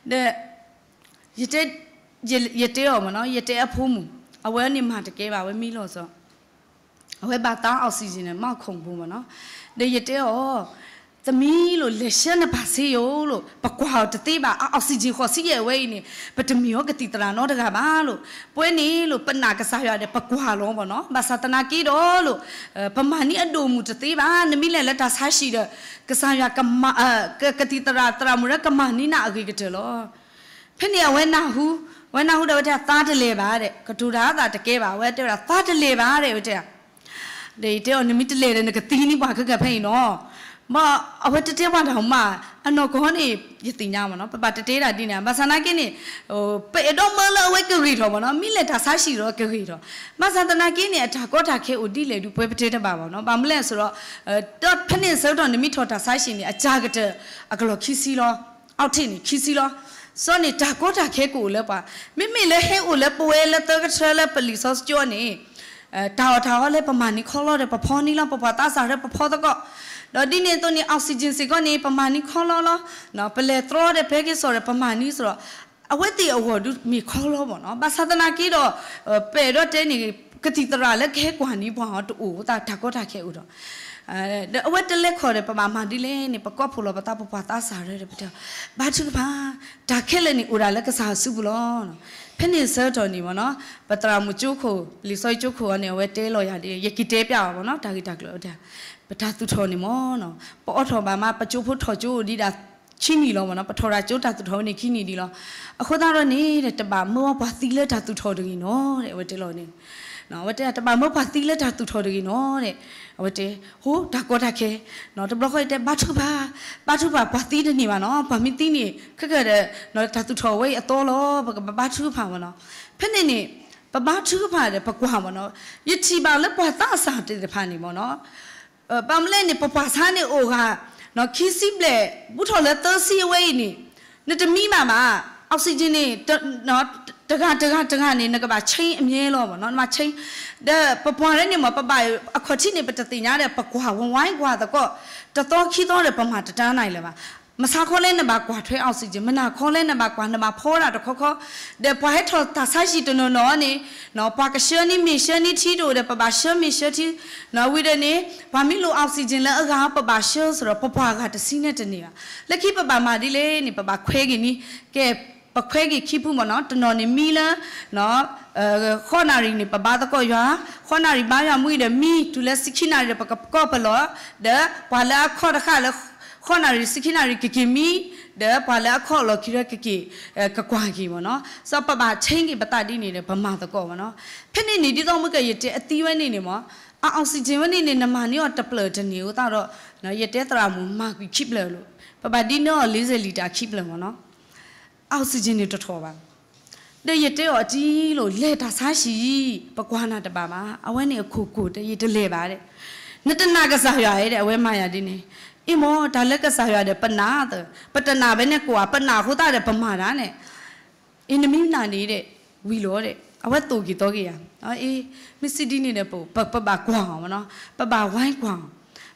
ဒီး ယတဲအီၤမ့ၢ်နီၤ ယတဲအဖိမုၣ်, အဝဲန့ၣ်မၤတကဲဘၣ် အဝဲမံလီၤစီၤ, အဝဲဘၣ်သါ oxygen န့ၣ် မးခိၣ်ပူၤမ့ၢ်နီၤ, ဒီးယတဲအီၤ, သမံၤလိၤ လဲၤဆှၢနပၢ်စ့ယိၤလိၤ ပကွၢ်အီၤတသ့ဘၣ် အ oxygen ဃိးဆံယဲၢ်ဝဲအံၤန့ၣ် ပတမ့ၢ်အီၤကသံၣ်သရၣ်နီတဂၤဘၣ်လိၤ, ပဝဲန့ၣ်လိၤ ပနာ်ကစၢ်ယွၤဒီး ပကွၢ်လီၤမ့ၢ်နီၤ, ဘၣ်ဆၣ်သနာ်က့ဒီးလိၤ, ပမၤန့ၢ်အဒိၣ်မုၢ်တသ့ဘၣ်, နမ့ၢ်လဲၤလၢတၢ်ဆါဟံၣ်ဒီး ကစၢ်ယွၤ ကသံၣ်သရၣ် သရၣ်မုၣ်ရၢကမၤန့ၢ်နၤအဂ့ၤကတၢၢ်လီၤ. ဖဲန့ၣ်အဝဲနၢ်ဟူ, အဝဲနၢ်ဟူဒီးအဝဲတဲ သးတလဲၤဘၣ်ဒီး ကတိၤတၢ်သးတကဲဘၣ် အဝဲတဲဝဲဒၣ် သးတလဲၤဘၣ်ဒီး အဝဲတဲ, ဒီးယတဲအီၤ နမ့ၢ်တလဲၤဒီး နကသံန့ၢ်ပှၤခဲကဲဖဲအံၤနီၤ, ဘၣ်အဝဲတတဲပှၤတၢ်မး, အနီၢ်ကီၢ်န့ၣ် ယသ့ၣ်ညါမ့ၢ်နီၤ ပဘၣ်တတဲဒၣ်ဒ်န့ၣ် ဘၣ်ဆၣ်သနာ်က့န့ၣ် ပအဲၣ်ဒိးမၢလၢအဝဲကဂ့ၤထီၣ်မ့ၢ်နီၤ, မ့ၢ်လဲၤတၢ်ဆါဟံၣ်ဒီးကဂ့ၤထီၣ်, ဘၣ်ဆၣ်သနာ်က့န့ၣ် အတၢ်ကီတၢ်ခဲအိၣ်ဒ်လဲၣ်ဒုး ပဝဲပတဲတဘၣ်ဘၣ်နီၤ, ဘၣ်မနုၤလဲၣ်ဆိုတော့ ဒီးဖဲန့ၣ်အဆၢကတီၢ် နမ့ၢ်ထီၣ်တၢ်ဆါဟံၣ်န့ၣ် အကၢ်ကတၢၢ် အကလီၢ်ခံဆံလီၤ, အီထ့ၣ်န့ၣ် ခံဆံလီၤ, စီၤန့ၣ် တၢ်ကီတၢ်ခဲကအိၣ်လၢပှၤ, မ့မ့ၢ်လၢဟဲအိၣ်လၢပဝဲလၢသၢကထၢလၢပလံာ်စီဆှံကၠိန့ၣ် တၢ်အီၣ်တၢ်အီလၢပမၤန့ၢ်ခီလီၤဒီး ပဖီန့ၢ်လီၤ, ပပှၤသးစၢ်လၢပဖီသကိး, ဒီးဒ်န့ၣ်အသိးန့ၣ် oxygen စ့ၢ်ကီးန့ၣ် ပမၤန့ၢ်ခီလီၤလီၤ, ပလဲၤတြီဒီး ပဟဲက့ၤစိာ်ဒီး ပမၤန့ၢ်စိာ်ဒီး အဝဲသ့ၣ်အဂီၢ်ဒုးမ့ၢ်ခီလီၤမ့ၢ်နီၤ, ဘၣ်ဆၣ်သနာ်က့ဒီး ပအဲၣ်ဒိးတဲန့ၣ် ကသံၣ်သရၣ်လၢကဟဲကွၢ်န့ၢ်ပှၤအီၤတအိၣ်သး တၢ်ကီတၢ်ခဲအိၣ်ဒီး ဒီးအဝဲတလဲၤခီၣ်ဒီး ပဘၣ်မၤဒ်လဲၣ်န့ၣ် ပကိးဖှိၣ်လီၤပသး ပပှၤသးစၢ်ရၢဒီး ပတဲအီၤ ဘါထုကဖၣ်, တၢ်ခဲလၢာ်န့ၣ် အိၣ်ဒၣ်လၢကစၢ်အစုပူၤလီၤ. ဖဲန့ၣ်အဆၢကတီၢ်န့ၣ်မ့ၢ်နီၤ ပသရၣ်မုၣ်ကၠိခိၣ် လံာ်စီဆှံကၠိခိၣ်အီၤန့ၣ် အဝဲတဲလီၤယၤဒီး ယက့ၤတဲပျးအီၤမ့ၢ်နီၤ တၢ်ဂ့ၢ်တၢ်ကျိၤအဝဲတဲ ပတၢ်သူၣ်ထီၣ်န့ၣ်မ့ၢ်နီၤ ပအိးထီၣ်ဘၣ်မး ပကၠိဖိထီၣ်ကၠိဒံးဒၣ် ခံနံၣ်လီၤမ့ၢ်နီၤ ပထီၣ်တၢ်ကၠိတၢ်သူၣ်ထီၣ်ဝဲန့ၣ် ခံနံၣ်ဒံးလီၤ. အဃိသတးဒီးန့ၣ် တဘၣ်မၢဝဲပှၤသံလၢတၢ်သူၣ်ထီၣ်တဂ့ၤနီၤ အဝဲတဲလီၤန့ၣ် အဝဲတဲ တဘၣ်မၢပှၤသံလၢတၢ်သူၣ်ထီၣ်တဂ့ၤနီၤ တဲ, အဝဲတဲ, ဟိ တၢ်ကီတၢ်ခဲ, တဘျီဃီတဲ ဘါထုကဖၣ်, ဘါထုကဖၣ် ပှၤသံတန့ၢ်ဘၣ်နီၤ, ပှၤမ့ၢ်သံန့ၣ် ခဲကၢၢ်ဒီး တၢ်သူၣ်ထီၣ်ဝဲအံၤအသီလီၤ, ပကဘၣ်ဘါထုကဖၣ်မ့ၢ်နီၤ, ဖဲန့ၣ်န့ၣ် ပဘါထုကဖၣ်ဒီးပကွၢ်မ့ၢ်နီၤ, ယထံၣ်ဘၣ်လၢပှၤသးစၢ်သ့ၣ်တဖၣ်န့ၣ်မ့ၢ်နီၤ ဘၣ်မနုၤလဲၣ်န့ၣ် ပပှၤဆါန့ၣ်အိၣ်ဂၤ ခံဆံဘျဲၣ် ဘူးထီၣ်လၢသၢဆံအဝဲအံၤန့ၣ် နတမံဘၣ်ဘၣ်, oxygen န့ၣ် တဂၤတဂၤတဂၤန့ၣ် နကဘၣ် change အမြဲလီၤမ့ၢ်နီၤ, နဘၣ် change, ဒီးပပှၤလၢန့ၣ်မ့ၢ် ပဘၣ်အခီၣ်ထံးန့ၣ် ပတသ့ၣ်ညါဒီး ပကွၢ်ဝဲဝဲကွၢ်သကိး တသီခံသီဒီး ပမၤတတၢ်နၢ်လၢၤဘၣ်, မဆါခီလဲၣ်နဘၣ်ကွၢ်ထွဲ oxygen, မနၤခီလဲၣ်နဘၣ်ကွၢ် နဘၣ်ဖီဒၣ်တခီခီ, ဒီးပှၤဟဲထီၣ်တၢ်ဆါဟံၣ်တနီၤနီၤန့ၣ် ပှၤကဆှၢန့ၢ်မ့ၢ်ဆှၢန့ၢ်ထံတအိၣ်ဒီး ပဘၣ်ဆှၢမ့ၢ်ဆှၢထံ, ဝံၤဒီးန့ၣ် ပှၤမ့ၢ်လိၣ် oxygen လၢအဂၤ ပဘၣ်ဆှၢစ့ၢ်ဒီး ပပှၤဂၤတဆံန့ၣ်တန့ၢ်ဘၣ်, လၢခံပဘၣ်မၤဒ်လဲၣ်န့ၣ် ပဘၣ်ခွဲက့ၤန့ၣ်, ကဲ ပခွဲက့ၤခံဖုမ့ၢ်နီၤ, တနီၤန့ၣ်မံလၢ ဃိးနၣ်ရံၣ်န့ၣ် ပဘါသကိးယွၤ, ဃိးနၣ်ရံၣ်ဘါယွၤမံဒီးမံ တုၤလၢဆံခံနၣ်ရံၣ်ဒီး ပကကိးပလီၢ်, ဒီးပှၤလၢအခီၣ်တဃာ်လၢ ဃိးနၣ်ရံၣ်ဆံခံနၣ်ရံၣ် ကက့ၤမံ, ဒီးပှၤလၢအခီၣ်လီၢ်ခံဒီးကက့ၤ ကကွၢ်က့ၤမ့ၢ်နီၤ, စီၤပဘၣ် change က့ၤပသးဒ်န့ၣ်ဒီး ပမၤသကိးမ့ၢ်နီၤ, ဖဲန့ၣ်န့ၣ် ဒ်သိးမုၢ်ကယတဲအသံဝဲန့ၣ်န့ၣ်မ့ၢ်, အ oxygen ဝဲန့ၣ်န့ၣ် နမၤန့ၢ်အီၤတဖျၢၣ်တန့ၢ်အဃိသတးဒီး ယတဲသရၣ်မုၣ်မၤကွံာ်ခံဖျၢၣ်လီၤ, ပဘၣ်ဒ်န့ၢ်အီၤ လေးဆယ်လီတာ ခံဖျၢၣ်မ့ၢ်နီၤ, oxygen န့ၣ်တထီၣ်ဘၣ် ဒီးယတဲအီၤအတံၤလိာ် လဲၤတၢ်ဆါဟံၣ်, ပကွၢ်နၤတဘၣ်ဘၣ်, အဝဲန့ၣ်အခိၣ်ကိၢ်တဲ ယတလဲၤဘၣ်ဒီး, နတနာ်ကစၢ်ယွၤဧါဒီး အဝဲမၤယၤဒ်န့ၣ်, အ့ၣ်မ့ၢ် တၢ်လၢကစၢ်ယွၤဒီး ပနာ်သ, ပတနာ်ဘဲန့ၣ်ကိးဧါ, ပနာ်အဃိသတးဒီး ပမၤတၢ်န့ၣ်, အ့ၣ် နမ့ၢ်နာ်န့ၣ်ဒီး ဝံၤလီၤဒီး အဝဲသိၣ်က့ၤသီက့ၤယၤ, အ့ၣ် မ့ၢ်စံးဒ်န့ၣ်ဒီး ပ ပဘၣ်ကွၢ်အီၤမ့ၢ်နီၤ, ပဘၣ်ဝဲကွၢ်အီ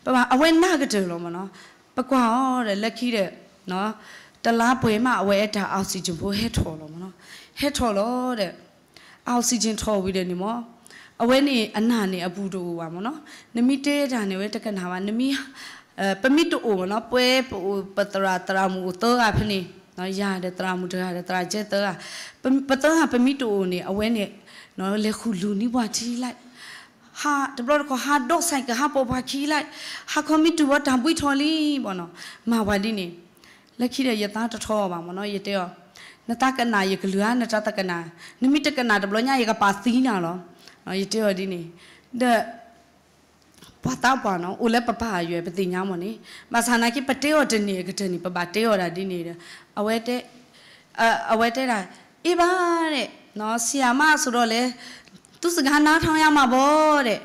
ၤ, ပဘၣ် အဝဲနာ်ကတၢၢ်လီၤမ့ၢ်နီၤ, ပကွၢ်အီၤဒီး လၢခံဒီး တလါပှဲၤမး အဝဲအဲၣ်တၢ် oxygen ဖိဟဲထီၣ်လီၤမ့ၢ်နီၤ, ဟဲထီၣ်လီၤဒီး oxygen ထီၣ်ဝံၤဒီးန့ၣ်မ့ၢ်, အဝဲန့ၣ်အနၢ်န့ၣ်အပူၤတအိၣ်ဘၣ်မ့ၢ်နီၤ, နမ့ၢ်တဲတၢ်န့ၣ် အဝဲတကနၣ်ဘၣ်, နမ့ၢ် ပမ့ၢ်တအိၣ်မ့ၢ်နီၤ, ပဝဲပအိၣ်ပသရၣ်သရၣ်မုၣ်အိၣ်သၢဂၤဖဲန့ၣ်, ယၤဒီးသရၣ်မုၣ်တဂၤဒီးသရၣ်ကဲသၢဂၤ, ပသၢဂၤပမ့ၢ်တအိၣ်န့ၣ် အဝဲန့ၣ် လဲၤဃုာ်လူၤန့ၢ်ပှၤထံလၢ်, ဟးတဘျီတခီၣ် ဟးဒိး cycle ဟးပိာ်ပှၤခံလၢ်, ဟးခီမ့ၢ်တုၤဝဲတၢ်ဘှံးထီၣ်လံဘၣ်နီၤ, မၤပှၤဒ်န့ၣ်, လၢခံဒီးယသးတထီဘၣ်မ့ၢ်နီၤ, ယတဲအီၤ, နသးကနၣ်ယကလုၢ်ဧါ, နတၢ်သးကနၣ်, နမ့ၢ်တကနၣ်တဘျီညါ ယကပာ်သံနၤလီၤ, ယတဲအီၤဒ်န့ၣ်, ဒီး ပှၤသးပှၢ်နီၤ အိၣ်လၢပပၢ်အယွဲၢ် ပသ့ၣ်ညါမ့ၢ်န့ၣ်, ဘၣ်ဆၣ်နာ်က့ ပတဲအီၤတန့ၢ်အကတၢၢ်န့ၣ် ပဘၣ်တဲအီၤဒၣ်ဒ်န့ၣ်ဒီး, အဝဲတဲ, အဝဲတဲဒၣ်, အ့ၣ်ဘၣ်ဒီး, ဆံးယၤမးဆိးဒီးလဲၣ်, သူ့စကားနားထောင်ရမှာပေါ့ဒီး,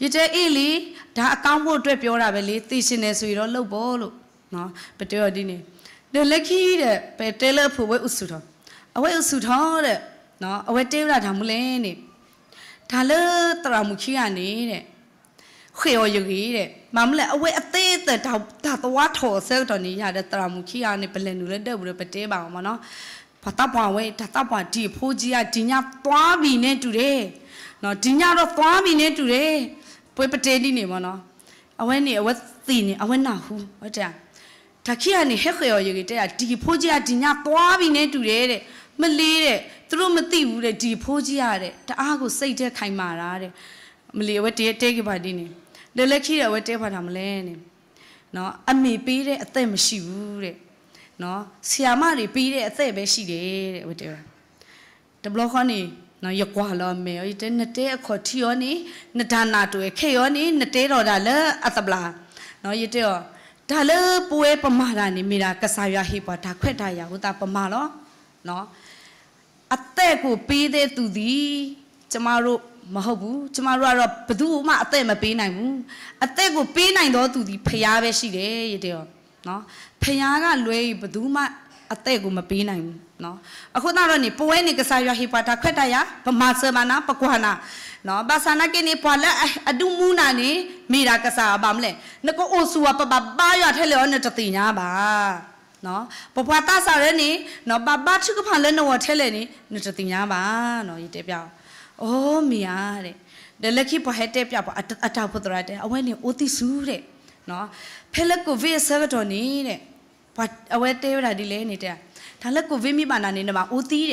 ယတဲအ့ၣ်လံ, ဒါအကောင်းဖို့အတွက်ပြောတာပဲလေ, သေချင်တယ်ဆိုရင်တော့လုပ်ပေါ့လို့, ပတဲအီၤဒ်န့ၣ်, ဒီးလၢခံဒီး ပတဲလၢအဖိဝဲအိၣ်ဆူၣ်ထီၣ်, အဝဲအိၣ်ဆူၣ်ထီၣ်ဒီး, အဝဲတဲဝဲဒၣ်တၢ်မူလဲၣ်န့ၣ် တၢ်လၢသရၣ်မုၣ်ခံဂၤန့ၣ်ဒီး, ဃဲၣ်အီၤယဂ့ၤဒီး ဘၣ်မနုၤလဲၣ် အဝဲအသ့အသၢၣ်တၢ်သဝါထီၣ်အဆၢကတီၢ်န့ၣ် ယၤဒီးသရၣ်မုၣ်ခံဂၤန့ၣ် ပလဲၤနုာ်လၢဒၢးပူၤဒီး ပတဲဘၣ်အီၤမ့ၢ်နီၤ, ပှၤသးပှၢ်ဝဲ တၢ်သးပှၢ်တံၤဖိကံအါ တံၤညါသွါဘံၣ်နဲတူၢ်ဒဲး, တံၤညါဒီးသွါဘံၣ်နဲတူၢ်ဒဲး, ပဝဲပတဲဒ်န့ၣ်မ့ၢ်နီၤ, အဝဲန့ၣ် အဝဲသ့ၣ်န့ၣ် အဝဲနၢ်ဟူ, ဝဲတဲ တၢ်ခံဂၤန့ၣ် ဟဲဃဲၣ်အီၤယဂ့ၤ တဲဒၣ် တံၤဖိကံအါ တံၤညါသွါဘံၣ်နဲတူၢ်ဒဲး, မ့ၢ်လံဒီး သူတို့မသိဘူးတဲ့ တံၤဖိကံအါဒီး တအားကိုစိတ်ဓာတ်ခိုင်မာတာတဲ့, မ့ၢ်လံ အဝဲတဲတဲက့ၤပှၤဒ်န့ၣ်, ဒီးလၢခံဒီး အဝဲတဲပှၤတၢ်မနုၤလဲၣ်န့ၣ်, အမေပေးတဲ့အသက်မရှိဘူးတဲ့, ဆရာမတွေပေးတဲ့အသက်ပဲရှိတယ်, အဝဲတဲဝဲ တဘျီဃီန့ၣ် ယကွၢ်လီၤအမဲာ်အီၤ ယတဲ နတဲအခီၣ်ထံးအီၤန့ၣ် နတၢ်နာ်တအိၣ်ခဲအံၤအီၤန့ၣ် နတဲထီၣ်ဒၣ်လၢအသဘျၣ်, ယတဲအီၤ တၢ်လၢပဝဲပမၤတၢ်န့ၣ် မ့ၢ်ဒၣ်ကစၢ်ယွၤဟ့ၣ်ပှၤတၢ်ခွဲးတၢ်ယာ်အဃိသတးပမၤလီၤ. အသက်ကိုပေးတဲ့သူသည် ကျမတို့မဟုတ်ဘူး, ကျမတို့ကတော့ ဘယ်သူမှအသက်မပေးနိုင်ဘူး, အသက်ကိုပေးနိုင်သောသူသည် ဘုရားပဲရှိတယ်, ယတဲအီၤ ဘုရားကလွဲရင် ဘယ်သူမှအသက်ကိုမပေးနိုင်ဘူး. အဃိသတးဒီးန့ၣ် ပဝဲန့ၣ် ကစၢ်ယွၤဟ့ၣ်ပှၤတၢ်ခွဲးတၢ်ယာ် ပမၤစၢၤဘၣ်နၤ ပကွၢ်နၤ, ဘၣ်ဆၣ်နာ်က့န့ၣ် ပှၤလၢအဒုးမူနၤန့ၣ် မ့ၢ်ဒၣ်ကစၢ်ယွၤ ဘၣ်မနုၤလဲၣ် နကအိၣ်ဆူၣ်ဝဲ ပဘၣ်ဘါယွၤထဲလဲၣ်အီၤ နတသ့ၣ်ညါဘၣ်. ပပှၤသးစၢ်လၢန့ၣ် ဘၣ်ဘါထုကဖၣ်လၢနဂီၢ်ထဲလဲၣ်န့ၣ် နတသ့ၣ်ညါဘၣ်. ယတဲပျးအီၤ, အိ မ့ၢ်ဧါ ဒီးလၢခံပှၤဟဲတဲပျးပှၤအတၢ်အိၣ်ဖှိၣ်သရၣ်တဲ အဝဲန့ၣ်အိၣ်သံဆူၣ်ဒီး ဖဲလၢ ကိုဗစ် အဆၢကတီၢ်န့ၣ်ဒီး အဝဲတဲဝဲဒၣ်ဒ်လဲၣ်န့ၣ်တဲ, တၢ်လၢ ကိုဗစ် မ့ၢ်ဘၣ်နၤန့ၣ် နဘၣ်အိၣ်သံဒီး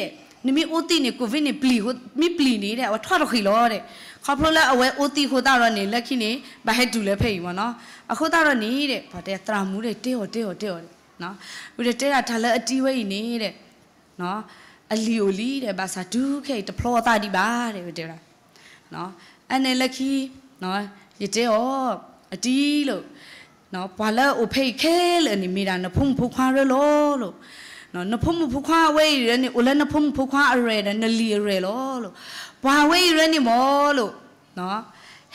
နမ့ၢ်အိၣ်သံန့ၣ် ကိုဗစ် န့ၣ်ပျံၤ, မ့ၢ်ပျံၤန့ၣ်ဒီး အဝဲထွါတဃံၤလီၤဒီး ခီဖျိလၢအဝဲအိၣ်သံအဃိသတးဒီးန့ၣ် လၢခံန့ၣ် ဘၣ်ဟဲတုၤလၢဖဲအံၤမ့ၢ်နီၤ. အဃိသတးဒီးန့ၣ်ဒီး ပှၤတဲသရၣ်မုၣ်ဒီး တဲအီၤတဲအီၤတဲအီၤဒီး ဝဲတဲဒၣ်တၢ်လၢအတံၤဝဲအံၤန့ၣ်ဒီး အလံၤအိၣ်လံဒီး ဘၣ်ဆၣ်တုၤခဲအံၤတဖျီအသးဒံးဘၣ်ဒီး ဝဲတဲဝဲဒၣ်. အန့ၣ်လၢခံ ယတဲအီၤ အတံၤလိၤ, ပှၤလၢအအိၣ်ဖဲအံၤခဲလၢာ်န့ၣ် မ့ၢ်ဒၣ်နဖိမုၣ်ဖိခွါရၢလီၤလိၤ. နဖိမုၣ်ဖိခွါအဝဲအံၤရၢန့ၣ် အိၣ်လၢနဖိမုၣ်ဖိခွါအရဲၣ်ဒီး နလံၤအရဲၣ်လီၤလိၤ. ပှၤဝဲအံၤရၢန့ၣ်မ့ၢ်လိၤ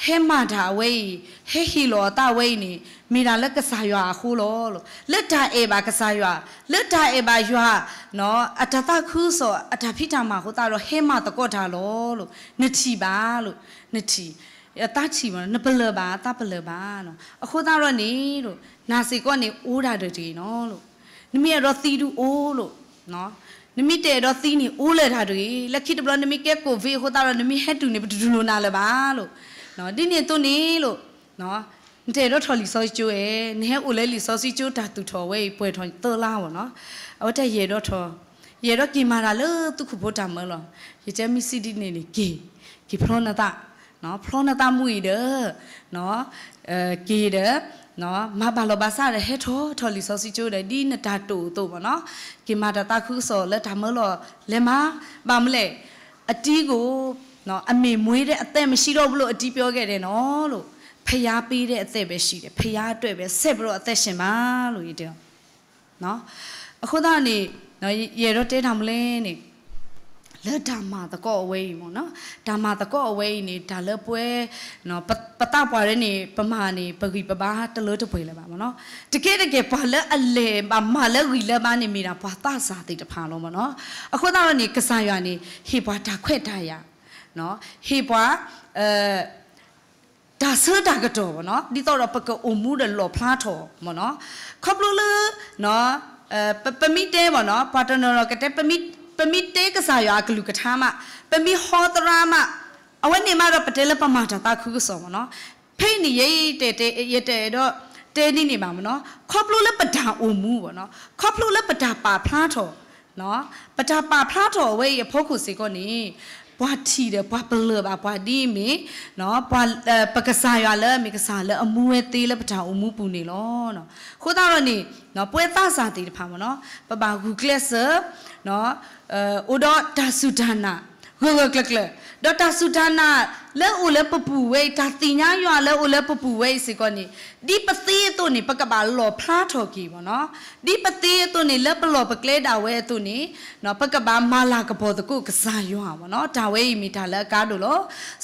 ဟဲမၤတၢ်အဝဲအံၤ, ဟဲဟ့ၣ်လီၤအသးဝဲအံၤန့ၣ် မ့ၢ်ဒၣ်လၢကစၢ်ယွၤအဃိလီၤ. လၢတၢ်အဲၣ်ဘၣ်ကစၢ်ယွၤ, လၢတၢ်အဲၣ်ဘၣ်ယွၤ, အတၢ်သးခုကစီၣ် အတၢ်ဖံးတၢ်မၤအဃိသတးဒီး ဟဲမၤသကိးတၢ်လီၤ. နထံၣ်ဘၣ်, နထံၣ်, သးထံၣ်ဘၣ်, နပလၢၢ်ဘၣ်, သးပလၢၢ်ဘၣ်. အဃိသတးဒီးန့ၣ် နၤစ့ၢ်ကီးန့ၣ် အိၣ်ဒၣ်တဂ့ၤနီၤ. နမ့ၢ်အဲၣ်ဒိးသံဒုးအိၣ်လိၤ, နမ့ၢ်တအဲၣ်ဒိးသံန့ၣ် အိၣ်လၢၤတၢ်တဂ့ၤ. လၢခံတဘျီ နမ့ၢ်ကဲ ကိုဗစ် အဃိသတးဒီး နမ့ၢ်ဟဲတုၤန့ၣ် ပတတူၢ်လိာ်နၤလၢၤဘၣ်လိၤ. ဒ်န့ၣ်အသိးန့ၣ်လိၤ, နတအဲၣ်ဒိးထီၣ်လံာ်စီဆှံကၠိဧဲ, နဟဲအိၣ်လၢလံာ်စီဆှံကၠိတၢ်သူၣ်ထီၣ်ဝဲအံၤ ပှဲၤထီၣ်သၢလါမ့ၢ်နီၤ. အဝဲတၢ်ယအဲၣ်ဒိးထီၣ်, ယအဲၣ်ဒိးက့ၤမၤတၢ်လၢသုးခိၣ်ဖိတၢ်မၢလီၤ. ယတဲမ့ၢ်စံးဒ်န့ၣ်န့ၣ် က့ၤ, က့ၤဖျီနသး, ဖျီနသးမူအံၤဒီး က့ၤဒီး မၤဘၣ်လီၤဘၣ်စးဒီး ဟဲထီၣ်ထီၣ်လံာ်စီဆှံကၠိဒီး ဒ်နတၢ်တိာ်အသိးမ့ၢ်နီၤ. က့ၤမၤတၢ်သးခုကစီၣ်လၢတၢ်မၢလီၤလဲၤမၤ, ဘၣ်မနုၤလဲၣ်, အတံၤကိး, အမ့ၢ်မွေးတဲ့အသက်မရှိတော့ဘူးလို့ အတံၤပြောခဲ့တယ်နော်လို့, ဘုရားပေးတဲ့အသက်ပဲရှိတယ်, ဘုရားအတွက်ပဲ ဆက်ပြီးတော့အသက်ရှင်ပါလို့ ယတဲအီၤ. အဃိသတးန့ၣ် ယအဲၣ်ဒိးတဲတၢ်မနုၤလဲၣ်န့ၣ် လၢတၢ်မၤသကိးအဝဲအံၤမ့ၢ်နီၤ, တၢ်မၤသကိးအဝဲအံၤန့ၣ် တၢ်လၢပှဲၤ ပသးပှၢ်ရဲန့ၣ် ပမၤန့ၣ် ပဂံၢ်ပဘါတလၢတပှဲၤလၢၤဘၣ်မ့ၢ်နီၤ. တကဲတကဲ ပှၤလၢအလဲၤဘၣ်မၤလၢဂံၢ်လၢဘါန့ၣ် မ့ၢ်ဒၣ်ပှၤသးစၢ်သ့ၣ်တဖၣ်လီၤမ့ၢ်နီၤ. အဃိသတးန့ၣ် ကစၢ်ယွၤန့ၣ် ဟ့ၣ်ပှၤတၢ်ခွဲးတၢ်ယာ်, ဟ့ၣ်ပှၤ တၢ်ဆၢတၢ်ကတီၢ်မ့ၢ်နီၤ, ဒ်သိးဒီးပကအိၣ်မူဒီးလီၣ်ဖျါထီၣ်မ့ၢ်နီၤ. ခီဖျိလၢ ပမ့ၢ်တဲမ့ၢ်နီၤ, ပှၤတနီၤနီၤကတဲ ပမ့ၢ်တဲကစၢ်ယွၤအကလုၢ်ကထါမး, ပမ့ၢ်ဟီသရၣ်မး, အဝဲန့ၣ်မးဒီးပတဲလၢပမၤတၢ်သးခုကစီၣ်မ့ၢ်နီၤ. ဖဲအံၤန့ၣ် ယဲ ယတအဲၣ်ဒိးတဲဒ်န့ၣ်ဘၣ်မ့ၢ်နီၤ. ခီဖျိလၢပတၢ်အိၣ်မူမ့ၢ်နီၤ, ခီဖျိလၢပတၢ်ပာ်ဖျါထီၣ် ပတၢ်ပာ်ဖျါထီၣ်အဝဲအံၤအဖီခိၣ်စ့ၢ်ကီးန့ၣ် ပှၤထံၣ်ဒီးပှၤပလၢၢ်ဘၣ်ပှၤဒ်အမ့ၢ် ပကစၢ်ယွၤလၢအမ့ၢ်ကစၢ်လၢအမူဝဲသ့လၢပတၢ်အိၣ်မူပူၤန့ၣ်လီၤ. အဃိသတးဒီးန့ၣ် ပဝဲသးစၢ်သ့ၣ်တဖၣ်မ့ၢ်နီၤ, ပဘၣ်ဂုာ်ကျဲးစၢး အိၣ်ဒီးတၢ်စူၢ်တၢ်နာ် ဂၢၢ်ဂၢၢ်ကျၢၤကျၢၤ, ဒီးတၢ်စူၢ်တၢ်နာ်လၢအိၣ်လၢပပူၤဝဲအံၤ, တၢ်သ့ၣ်ညါယွၤလၢအိၣ်လၢပပူၤဝဲအံၤစ့ၢ်ကီးန့ၣ် ဒ်ပသ့အသိးန့ၣ် ပကဘၣ်လီၣ်ဖျါထီၣ်က့ၤမ့ၢ်နီၤ. ဒ်ပသ့အသိးန့ၣ် လၢပလီၣ်ပကျဲဒၣ်ဝဲအသိးန့ၣ် ပကဘၣ်မၤလၤကပီၤသကိးကစၢ်ယွၤမ့ၢ်နီၤ. တၢ်ဝဲအံၤမ့ၢ်တၢ်လၢအကါဒိၣ်လီၤ.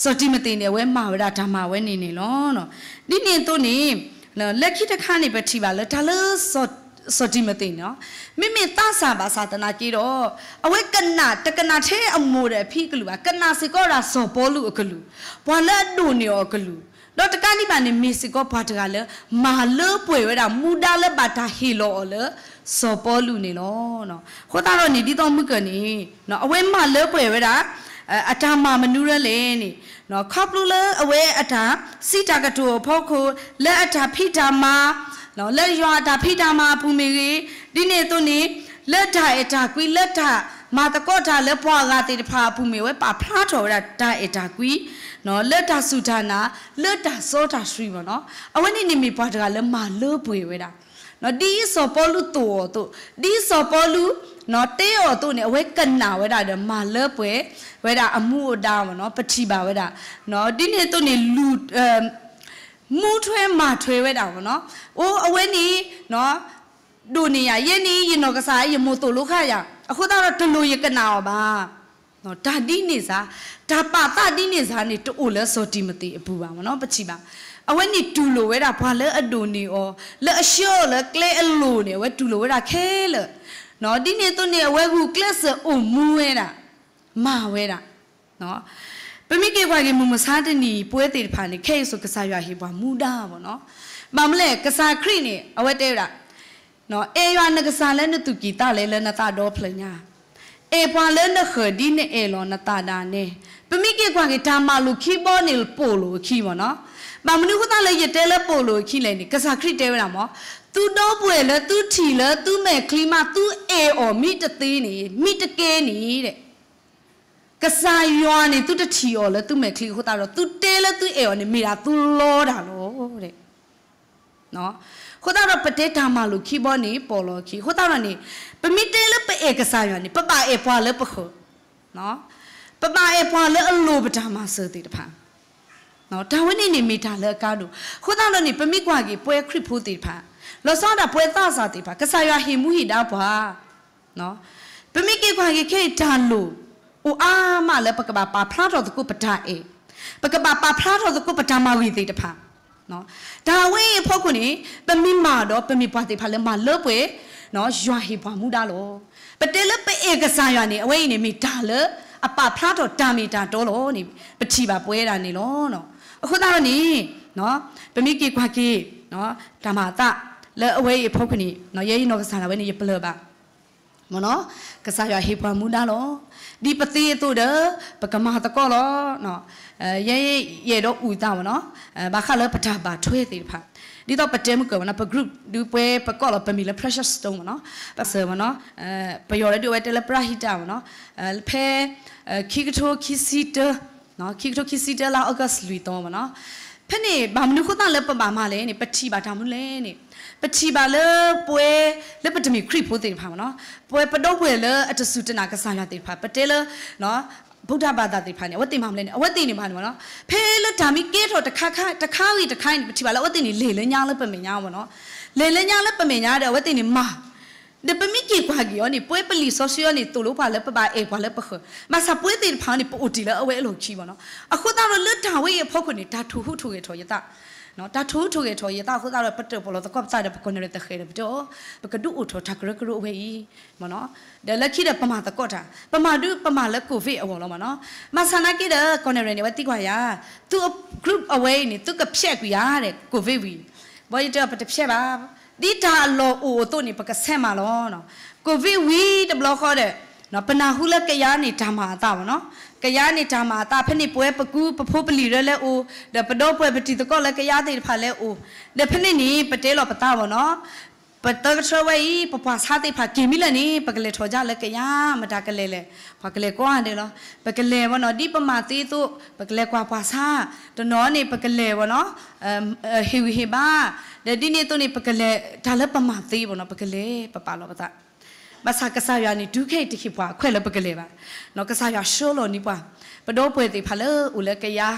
စီၤတံၤမသ့းန့ၣ် အဝဲမၤဝဲဒၣ်တၢ်မၤဝဲန့ၣ်န့ၣ်လီၤ. ဒ်န့ၣ်အသိးန့ၣ် လၢခံတခါန့ၣ် ပထံၣ်ဘၣ်လၢတၢ်လၢ စီၤတံၤမသ့းန့ၣ်လီၤ. မ့မ့ၢ်သးစၢ်ဘၣ်ဆၣ်သနာ်က့ဒီး အဝဲကနၣ် တကနၣ်ထဲအမိၢ်ဒီးအဖံအကလုၢ်ဘၣ်, ကနၣ်စ့ၢ်ကီးဝဲဒၣ်စီၤပီလူးအကလုၢ်, ပှၤလၢအဒိၣ်န့ၢ်အီၤအကလုၢ်, ဒီးတကးဒံးဘၣ်န့ၣ် မ့ၢ်စ့ၢ်ကီးပှၤတဂၤလၢ မၤလၢပှဲၤဝဲဒၣ်မူဒါလၢဘၣ်တၢ်ဟ့ၣ်လီၤအီၤလၢ စီၤပီလူးန့ၣ်လီၤ. အဃိသတးဒီးန့ၣ် ဒ်သိးမုၢ်ကၢၢ်န့ၣ် အဝဲမၤလၢပှဲၤဝဲဒၣ် အတၢ်မၤမနုၤလဲၣ်န့ၣ် ခီဖျိလၢအဝဲအတၢ်စံးတၢ်ကတိၤအဖီခိၣ် လၢအတၢ်ဖံးတၢ်မၤ လၢယွၤအတၢ်ဖံးတၢ်မၤအပူၤမ့ၢ်ဂ့ၤ, ဒ်န့ၣ်အသိးန့ၣ် လၢတၢ်အဲၣ်တၢ်ကွံ လၢတၢ်မၤသကိးတၢ်လၢပှၤအဂၤသ့ၣ်တဖၣ်အပူၤမ့ၢ် အဝဲပာ်ဖျါထီၣ်ဝဲဒၣ်တၢ်အဲၣ်တၢ်ကွံ လၢတၢ်စူၢ်တၢ်နာ် လၢတၢ်စီတၢ်ဆှံမ့ၢ်နီၤ. အဝဲန့ၣ်န့ၣ်မ့ၢ်ပှၤတဂၤလၢမၤလၢပှဲၤဝဲဒၣ် ဒ်စီၤပီလူးသိၣ်အီၤအသိး, ဒ်စီၤပီလူး တဲအီၤအသိးန့ၣ် အဝဲကနၣ်ဝဲဒၣ်ဒီး မၤလၢပှဲၤဝဲဒၣ်အမူအဒါမ့ၢ်နီၤ, ပထံၣ်ဘၣ်ဝဲဒၣ်. ဒ်န့ၣ်အသိးန့ၣ် လူၤ မူထွဲမၤထွဲဝဲဒၣ်မ့ၢ်နီၤ. အိၣ်အဝဲန့ၣ် ဒိၣ်န့ၢ်ယၤ, ယဲန့ၣ် ယနီၢ်ကစၢ် ယမိၢ်သိၣ်လိခါယၤ, အဃိသတးဒီးတလိၣ်ယကနၣ်အီၤဘၣ်. တၢ်ဒ်န့ၣ်စ့ၢ်, တၢ်ပာ်သးဒ်န့ၣ်စ့ၢ်န့ၣ် တအိၣ်လၢစီၤတံၤမသ့းအပူၤဘၣ်မ့ၢ်နီၤ, ပထံၣ်ဘၣ်. အဝဲန့ၣ်တူၢ်လိာ်ဝဲဒၣ်ပှၤလၢအဒိၣ်န့ၢ်အီၤ, လၢအဆှၢအီၤလၢကျဲအလိၤန့ၣ် အဝဲတူၢ်လိာ်ဝဲဒၣ်ခဲလၢာ်. ဒ်န့ၣ်အသိးန့ၣ် အဝဲဂုာ်ကျဲးစၢးအိၣ်မူဝဲဒၣ်, မၤဝဲဒၣ်. ပမ့ၢ်က့ၤကွၢ်က့ၤ မုၢ်မဆါတနံၤအံၤ ပဝဲသ့ၣ်တဖၣ်န့ၣ် ခဲအံၤစိၤကစၢ်ယွၤဟ့ၣ်ပှၤမူဒါမ့ၢ်နီၤ. ဘၣ်မနုၤလဲၣ်, ကစၢ်ခရံာ်န့ၣ် အဝဲတဲဝဲဒၣ် အဲၣ်ယွၤနကစၢ်လၢနသူၣ်ကံၢ်သးလဲလၢနသးဒီဖျၢၣ်ညါ, အဲၣ်ပှၤလၢနဃၢၤဒ်နအဲၣ်လီၤနသးဒၣ်နဲ. ပမ့ၢ်က့ၤကွၢ်က့ၤ တၢ်မၤလိာ်ခံဘီန့ၣ် ပိာ်လိာ်အခံမ့ၢ်နီၤ. ဘၣ်မနုၤအဃိသတးလၢယတဲလၢပိာ်လိာ်အခံလဲၣ်န့ၣ်, ကစၢ်ခရံာ်တဲဝဲဒၣ်မ့ၢ်, သုဒီပုၢ်ဝဲၢ်လၢသုထံၣ်လၢသုမဲာ်ချံမး သုအဲၣ်အီၤမ့ၢ်တသ့န့ၣ်, မ့ၢ်တကဲန့ၣ်, ကစၢ်ယွၤန့ၣ် သုတထံၣ်အီၤလၢသုမဲာ်ချံအဃိသတးဒီး သုတဲလၢသုအဲၣ်အီၤန့ၣ် မ့ၢ်ဒၣ်သုလီတၢ်လီၤ. အဃိသတးဒီး ပတဲတၢ်မၤလိာ်ခံဘီန့ၣ် ပိာ်လိာ်အခံ. အဃိသတးဒီးန့ၣ်, ပမ့ၢ်တဲလၢပအဲၣ်ကစၢ်ယွၤန့ၣ် ပဘၣ်အဲၣ်ပှၤလၢပဃၢၤ, ပဘၣ်အဲၣ်ပှၤလၢအလိၣ်ပတၢ်မၤစၢၤသ့ၣ်တဖၣ်. တၢ်ဝဲန့ၣ်န့ၣ်မ့ၢ်တၢ်လၢအကါဒိၣ်. အဃိသတးဒီးန့ၣ် ပမ့ၢ်ကွၢ်က့ၤပဝဲခရံာ်ဖိသ့ၣ်တဖၣ်, လီၤဆီဒၣ်တၢ်ပဝဲသးစၢ်သ့ၣ်တဖၣ် ကစၢ်ယွၤဟ့ၣ်မူဟ့ၣ်ဒါပှၤ ပမ့ၢ်က့ၤကွၢ်က့ၤခဲအံၤတၢ်လိၣ်အိၣ်အါမးလၢပကဘၣ်ပာ်ဖျါထီၣ်သကိးပတၢ်အဲၣ်, ပကဘၣ်ပာ်ဖျါထီၣ်သကိးပတၢ်မၤဂ့ၤသ့ၣ်တဖၣ်. တၢ်ဝဲအံၤအဖီခိၣ်န့ၣ် ပမ့ၢ်မၤဒီးပမ့ၢ်ပှၤသ့ၣ်တဖၣ်လၢမၤလၢပှဲၤ ယွၤဟ့ၣ်ပှၤမူဒါလီၤ. ပတဲလၢပအဲၣ်ကစၢ်ယွၤန့ၣ် အဝဲအံၤန့ၣ်မ့ၢ်တၢ်လၢအပာ်ဖျါထီၣ်တၢ်မ့ၢ်တၢ်တီလီၤန့ၣ် ပထံၣ်ဘၣ်ပဝဲဒၣ်န့ၣ်လီၤ. အဃိသတးဒီးန့ၣ် ပမ့ၢ်က့ၤကွၢ်က့ၤ တၢ်မၤအသးလၢအဝဲအံၤအဖီခိၣ်န့ၣ် ယဲယနီၢ်ကစၢ်ဒၣ်ဝဲန့ၣ် ယပလၢၢ်ဘၣ် မ့ၢ်နီၤ, ကစၢ်ယွၤဟ့ၣ်ပှၤမူဒါလီၤ. ဒ်ပသ့အသိးဒီး ပကမၤသကိးလီၤ. ယဲယအဲၣ်ဒိးအုၣ်သးမ့ၢ်နီၤ, ဘၣ်ဃးလၢပတၢ်ဘၣ်ထွဲသ့ၣ်တဖၣ်, ဒ်သိးပတဲမုၢ်ကၢၢ်မ့ၢ်နီၤ, ပ group ဒုးပှဲၤပကိးလီၤပမံၤလၢ Precious Stone မ့ၢ်နီၤ, ပစၢၤမ့ၢ်နီၤ, ပယီၤလၢဒုးအဝဲတဲလၢ ပရဟံတၢ်မ့ၢ်နီၤ, ဖဲ ခံကထိခံဆံတၢ ခံကထိခံဆံတၢလါ August လွံၢ်သီမ့ၢ်နီၤ, ဖဲန့ၣ် ဘၣ်မနုၤအဃိသတးလၢပဘၣ်မၤလဲၣ်န့ၣ် ပထံၣ်ဘၣ်တၢ်မနုၤလဲၣ်န့ၣ်, ပထံၣ်ဘၣ်လၢပဝဲ လၢပတမ့ၢ်ခရံာ်ဖိသ့ၣ်တဖၣ်မ့ၢ်နီၤ, ပဝဲပဒီပုၢ်ဝဲၢ်လၢအတစူၢ်တနာ်ကစၢ်ယွၤသ့ၣ်တဖၣ် ပတဲလၢ ဗုဒ္ဓဘာသာ သ့ၣ်တဖၣ်န့ၣ် အဝဲသ့ၣ်မၤမနုၤလဲၣ်န့ၣ် အဝဲသ့ၣ်န့ၣ်မၤန့ၣ်မ့ၢ်နီၤ, ဖဲလၢတၢ်မ့ၢ်ကဲထီၣ်တခါခါ တခါဂ့ၤတခါအံၤန့ၣ် ပထံၣ်ဘၣ်လၢအဝဲသ့ၣ်န့ၣ် လဲၤလၢညါလၢပမဲာ်ညါမ့ၢ်နီၤ, လဲၤလၢညါလၢပမဲာ်ညါဒီး အဝဲသ့ၣ်န့ၣ်မၤ ဒီးပမ့ၢ်က့ၤကွၢ်က့ၤအီၤန့ၣ် ပဝဲပလံာ်စီဆှံအီၤန့ၣ် သိၣ်လိပှၤလၢပဘၣ်အဲၣ်ပှၤလၢပဃၢၤ, ဘၣ်ဆၣ်ပဝဲသ့ၣ်တဖၣ်အီၤန့ၣ် ပအိၣ်တ့ၢ်လၢအဝဲအလီၢ်ခံမ့ၢ်နီၤ, အဃိသတးဒီးလၢတၢ်ဝဲအံၤအဖီခိၣ်န့ၣ် တၢ်ထိၣ်ဟူးထိၣ်ဂဲၤထီၣ်ယသး တၢ်ထိၣ်ဟူးထိၣ်ဂဲၤထီၣ်ယသးအဃိသတးဒီး ပတၢၣ်ပီၣ်လီၤသကိးပသးဒီး ပကီၢ်နဲၣ်ရဲၣ်သဃဲးဒီး ပတဲအီၤ, ပကဒုးအိၣ်ထီၣ်တၢ်ကရၢကရိအဝဲအံၤ မ့ၢ်နီၤ, ဒီးလၢခံဒီးပမၤသကိးတၢ် ပမၤဒုးပမၤလၢ COVID အဂီၢ်လီၤမ့ၢ်နီၤ, ဘၣ်ဆၣ်နာ်က့ဒီး ကီၢ်နဲၣ်ရဲၣ်န့ၣ် အဝဲသံကွၢ်ယၤ, သု group အဝဲအံၤန့ၣ် သုကဖျဲးကွံာ်ဧါဒီး COVID ဝံၤ, ဘီယတဲအီၤပတဖျဲးဘၣ်, ဒ်တၢ်လီၢ်အိၣ်အသိးန့ၣ် ပကဆဲးမၤလီၤ, COVID ဝံၤတဘျီဃီဒီး ပနၢ်ဟူလၢကယၤန့ၣ်တၢ်မၤအသးမ့ၢ်နီၤ, ကယၤန့ၣ်တၢ်မၤအသး ဖဲန့ၣ်ပဝဲပကူပဖိပလံၤရၢလဲၤအိၣ်, ဒီးပဒီပုၢ်ဝဲၢ်ပတံၤသကိးလၢကယၤသ့ၣ်တဖၣ်လဲၤအိၣ်, ဒီးဖဲန့ၣ်န့ၣ် ပတဲလီၤပသးမ့ၢ်နီၤ, ပသၢကထၢဝဲအံၤ ပပှၤဆါသ့ၣ်တဖၣ်က့ၤမံလၢန့ၣ် ပကလဲၤထီၣ်ကၠၢ်လၢကယၤ မတၤကလဲၤလဲၣ်, ပှၤကလဲၤကိးဂၤဒဲးလီၤ, ပကလဲၤမ့ၢ်နီၤ ဒ်ပမၤသ့အသိး ပကလဲၤကွၢ်ပှၤဆါ, တနီၤန့ၣ် ပကလဲၤမ့ၢ်နီၤ ဟ့ၣ်ဂံၢ်ဟ့ၣ်ဘါ, ဒီးဒ်န့ၣ်အသိးန့ၣ် ပကလဲၤတၢ်လၢပမၤသ့မ့ၢ်နီၤ ပကလဲၤပပာ်လီၤပသး ဘၣ်ဆၣ်ကစၢ်ယွၤန့ၣ် တုၤခဲအံၤတဟ့ၣ်ပှၤအခွဲးလၢပကလဲၤဘၣ်, ကစၢ်ယွၤဆှၢလီၤန့ၢ်ပှၤ, ပဒီပုၢ်ဝဲၢ်သ့ၣ်တဖၣ်လၢအိၣ်လၢကယၤ,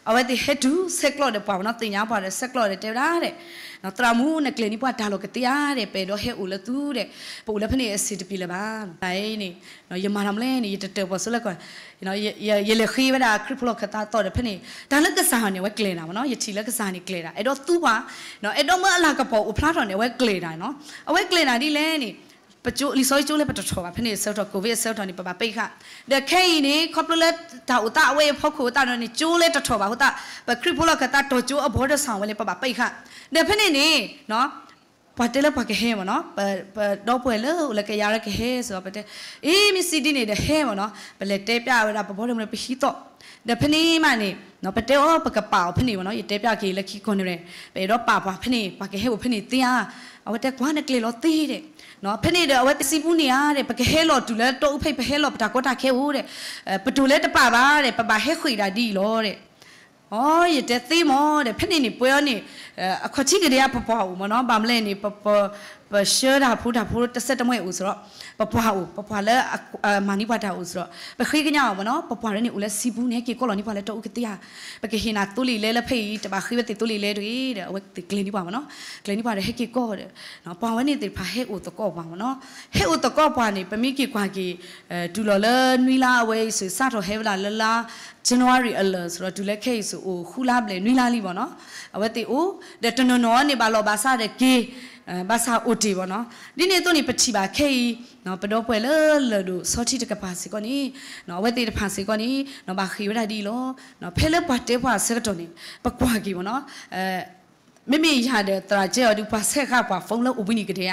အဝဲသ့ၣ်ဟဲတုၤဆဲးကျိးဒီးပှၤမ့ၢ်နီၤ သ့ၣ်ညါပှၤဒီးဆဲးကျိးဒီးတဲဝဲဒၣ်ဒီး, သရၣ်မုၣ်နကျဲၤန့ၢ်ပှၤတၢ်လီၢ်ကသ့ဧါဒီး ပအဲၣ်ဒိးဟဲအိၣ်လၢသုဒီး, ပအိၣ်လၢဖဲန့ၣ်အဆင်တပြေလၢၤဘၣ်, တၢ်အံၤန့ၣ် ယမၤတၢ်မနုၤလဲၣ်န့ၣ် ယတတၢၣ်ပီၣ်ဆိလၢကီၢ် ယလဲၤဃ့ဝဲဒၣ်ခရံာ်ဖိလီၢ်ခၢၣ်သးသီၣ်ဒီးဖဲန့ၣ် တၢ်လၢကစၢ်ယွၤန့ၣ် အဝဲကျဲၤနၤမ့ၢ်နီၤ ယထံၣ်လၢကစၢ်န့ၣ်ကျဲၤဒၣ် အဲၣ်ဒိးသူပှၤ, အဲၣ်ဒိးမၢအလၤကပီၤအိၣ်ဖျါထီၣ်န့ၣ် အဝဲကျဲၤဒၣ်နီၤ အဝဲကျဲၤနၤဒ်လဲၣ်န့ၣ် ပကၠိလံာ်စီဆှံကၠိလဲၣ်ပတထီၣ်ဘၣ် ဖဲန့ၣ်အဆၢကတီၢ် COVID အဆၢကတီၢ်န့ၣ် ပဘၣ်ပိတ်အခါ, ဒီးခဲအံၤန့ၣ် ခီဖျိလၢတၢ်အိၣ်သးအဝဲအံၤအဖီခိၣ်အသးဒီးန့ၣ် ကၠိလဲၣ်တထီၣ်ဘၣ်အဃိသတး ပခရံာ်ဖိလီၢ်ခၢၣ်သးတီၢ်ကၠိအဘီဒၢစၢ်ဝဲလၢပဘၣ်ပိတ်အခါ, ဒီးဖဲန့ၣ်န့ၣ် ပှၤတဲလၢပှၤကဟဲမ့ၢ်နီၤ, ပဒီပုၢ်ဝဲၢ်လၢအိၣ်လၢကယၤလၢကဟဲစ့ၢ်ကီး ပတဲ, အ့ မ့ၢ်စံးဒ်န့ၣ်ဒီးဟဲမ့ၢ်နီၤ, ပလဲၤတဲပျးဝဲဒၣ်ပဘီဒၢမနုၤပဟံးသီၣ်, ဒီးဖဲန့ၣ်မးန့ၣ် ပတဲအီၤပကပာ်အီၤဖဲန့ၣ်မ့ၢ်နီၤ ယတဲပျးက့ၤလၢခံကီၢ်န့ၣ်ရဲၣ် ပအဲၣ်ဒိးပာ်ပှၤဖဲန့ၣ် ပှၤကဟဲအိၣ်ဖဲန့ၣ်သ့ဧါ, အဝဲတဲကွၢ်နကျဲၤလီၤသ့ဒီး, ဖဲန့ၣ်ဒီးအဝဲသ့ၣ်စံးပူန့ၢ်ဧါဒီး ပကဟဲလီၤတုၤလၢတီအူဖဲ ပဟဲလီၤပတၢ်ကီတၢ်ခဲအိၣ်ဒီး, ပတိၢ်လၢတပာ်ဘၣ်ဒီး ပဘၣ်ဟဲဃ့ၢ်ဒၣ်ဒ်အံၤလီၤဒီး အိ ယတဲသ့မ့ၢ်ဒီး ဖဲန့ၣ်န့ၣ် ပှဲၤအီၤန့ၣ် အခီၣ်ထံးကဒဲဧါ ပပှၤအိၣ်မ့ၢ်နီၤ ဘၣ်မလဲၣ်န့ၣ် ပဆှၢတၢ်ဖိတၢ်ဖိတစဲးတမှဲအိၣ်စ့ၢ်ဒီး ပပှၤအိၣ် ပပှၤလၢမၤန့ၢ်ပှၤတၢ်အိၣ်စ့ၢ်ဒီး ပဃ့ကညးအီၤမ့ၢ်နီၤ ပပှၤရၢန့ၣ် အိၣ်လၢစံပူန့ၣ် ဟဲက့ၤကိးလီၤန့ၢ်ပှၤလၢတီအူကသ့ဧါ ပကဟ့ၣ်နၤသိလ့ၣ်လဲလၢဖဲအံၤ တဘၣ်ဃ့ဝဲသ့ၣ်သိလ့ၣ်လဲတဂ့ၤဒီး အဝဲသ့ၣ်ကျဲၤန့ၢ်ပှၤမ့ၢ်နီၤ ကျဲၤန့ၢ်ပှၤဒီးဟဲက့ၤကိးဒီး ပှၤဝဲန့ၣ်သ့ၣ်တဖၣ်ဟဲအိၣ်သကိးပှၤမ့ၢ်နီၤ ဟဲအိၣ်သကိးပှၤန့ၣ် ပမ့ၢ်က့ၤကွၢ်က့ၤ တုၤလီၤလၢနွံလါအဝဲအံၤစ့ၢ် စးထီၣ်ဟဲဝဲဒၣ်လၢလါ January အလၢာ်စ့ၢ်ဒီး တုၤလၢခဲအံၤစ့ၢ်အိၣ်ဃုလါဘျဲၣ်နွံလါလံမ့ၢ်နီၤ အဝဲသ့ၣ်အိၣ် ဒီးတနီၤနီၤန့ၣ် ဘၣ်လီၤဘၣ်စးဒီးက့ၤ ဘၣ်ဆၣ်အိၣ်တ့ၢ်မ့ၢ်နီၤ ဒ်န့ၣ်အသိးန့ၣ် ပထံၣ်ဘၣ်ခဲအံၤ ပဒီပုၢ်ဝဲၢ်လၢလၢၢ်ဒိၣ်ဆီထံတကပၤစ့ၢ်ကီးန့ၣ် အဝဲသ့ၣ်တဖၣ်စ့ၢ်ကီးန့ၣ် ဘၣ်ဃ့ၢ်ဝဲဒၣ်ဒ်အံၤလီၤ ဖဲလၢပှၤတဲပှၤအဆၢကတီၢ်န့ၣ် ပကွၢ်က့ၤမ့ၢ်နီၤ မ့မ့ၢ်ယၤဒီးသရၣ်ကဲအီၤဒုး ပှၤဆဲးဃာ်ပှၤ phone လၢအိၣ်ဘှံးနံၤကဒဲ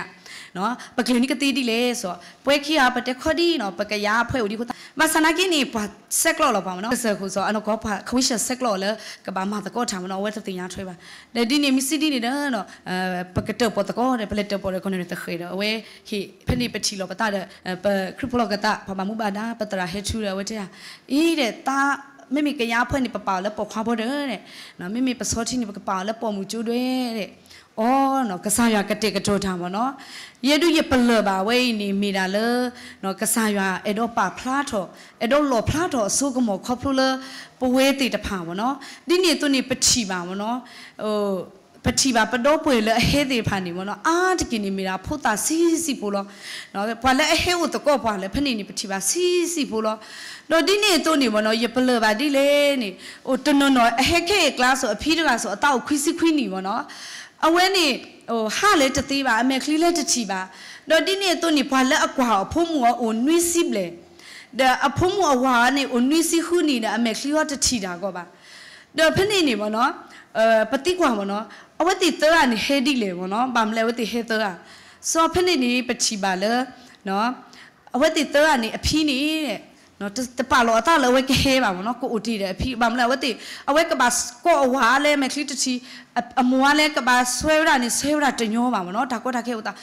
ဧါ ပကလဲၤန့ၢ်ကသ့ဒ်လဲၣ်စီၤ ပှဲၤခံဂၤ ပတဲခီဒ်နီၤ ပကယၤအဖှဲးအိၣ်ဒံးအဃိသတး ဘၣ်ဆၣ်နာ်က့န့ၣ် ပှၤဆဲးကျိးလီၤပှၤမ့ၢ်နီၤ ကစၢၢ်ခိၣ်စီၤ အနီၢ်ကီၢ်ပှၤ commission ဆဲးကျိးလၢကဘၣ်မၤသကိးတၢ်မ့ၢ်နီၤ အဝဲတသ့ၣ်ညါထွဲဘၣ် ဒီးဒ်န့ၣ် မ့ၢ်စံးဒ်န့ၣ်ဒီး ပကတၢၣ်ပီၣ်သကိးဒီး ပလဲၤတၢၣ်ပီၣ်ဒီး ကီၢ်နဲၣ်တဃဲးဒီး အဝဲဟ့ၣ် ဖဲန့ၣ်ပထံၣ်လီၤပသးဒီး ပခရံာ်ဖိလီၢ်ကသး ပှၤဘၣ်မူဘၣ်ဒါ ပသရၣ်ဟဲထူဒီး အဝဲတဲ အံၤဒီး သး မ့မ့ၢ်ကယၤအဖှဲးန့ၣ် ပပာ်အီၤလၢပိာ်ခွါဘီဒၢဒီး မ့မ့ၢ်ပဆီထံန့ၣ် ပကပာ်အီၤလၢပိာ်မုၣ်ကၠိဒွဲဒီး အီၤ ကစၢ်ယွၤကတဲာ်ကတီၤတၢ်မ့ၢ်နီၤ. ယဲဒုးယပလၢၢ်ဘၣ်ဝဲအံၤန့ၣ် မ့ၢ်ဒၣ်လၢ ကစၢ်ယွၤအဲၣ်ဒိးပာ်ဖျါထီၣ် အဲၣ်ဒိးလီၣ်ဖျါထီၣ်အစိကမီၤခီဖျိလၢ ပဝဲသ့ၣ်တဖၣ်မ့ၢ်နီၤ. ဒ်န့ၣ်အသိးန့ၣ် ပထံၣ်ဘၣ်မ့ၢ်နီၤ ပထံၣ်ဘၣ်ပဒီပုၢ်ဝဲၢ်လၢအဟဲသ့ၣ်တဖၣ်န့ၣ်မ့ၢ်နီၤ အါတက့ၢ်န့ၣ်မ့ၢ်ဒၣ်ဖိသၣ်ဆံးဆံးဖိလီၤ. ပှၤလၢအဟဲအိၣ်သကိးပှၤလၢဖဲန့ၣ်န့ၣ် ပထံၣ်ဘၣ်ဆံးဆံးဖိလီၤ. ဒီးဒ်န့ၣ်အသိးန့ၣ်မ့ၢ်နီၤ ယပလၢၢ်ဘၣ်ဒ်လဲၣ်န့ၣ် အိၣ်တနီၤနီၤ အဟဲခဲအံၤကျါစိၤ အဖံတဂၤစိၤ အသးအိၣ်ခွံဆံခွံနံၣ်မ့ၢ်နီၤ အဝဲန့ၣ် ဟးလဲၤတသ့ဘၣ် အမဲာ်ချံလဲၤတထံၣ်ဘၣ်. ဒီးဒ်န့ၣ်အသိးန့ၣ် ပှၤလၢအကွၢ်အီၤအဖိမုၣ်အီၤအိၣ်နွံဆံဘျဲၣ် ဒီးအဖိမုၣ်အဝၤန့ၣ် အိၣ်နွံဆံဃုနံၣ်ဒီး အမဲာ်ချံဟီတထံၣ်တၢ်ဂီၢ်ဘၣ်. ဒီးဖဲန့ၣ်န့ၣ်မ့ၢ်နီၤ ပသံကွၢ်မ့ၢ်နီၤ အဝဲသ့ၣ်သၢဂၤန့ၣ် ဟဲဒ်လဲၣ်မ့ၢ်နီၤ ဘၣ်မနုၤလဲၣ်အဝဲသ့ၣ်ဟဲသၢဂၤ. စီၤဖဲန့ၣ်န့ၣ် ပထံၣ်ဘၣ်လၢ အဝဲသ့ၣ်သၢဂၤန့ၣ် အဖံန့ၣ် တပာ်လီၤအသးလၢအဝဲကဟဲဘၣ်မ့ၢ်နီၤ ကအိၣ်တ့ၢ်ဒီးအဖံ ဘၣ်မနုၤလဲၣ် အဝဲသ့ၣ် အဝဲကဘၣ်ကိးအဝၤလၢမဲာ်ချံတထံၣ် အမိၢ်အါလၢကဘၣ် ဆွဲဝဲဒၣ်န့ၣ် ဆွဲဝဲဒၣ်တညီဘၣ်မ့ၢ်နီၤ တၢ်ကီတၢ်ခဲအိၣ်သး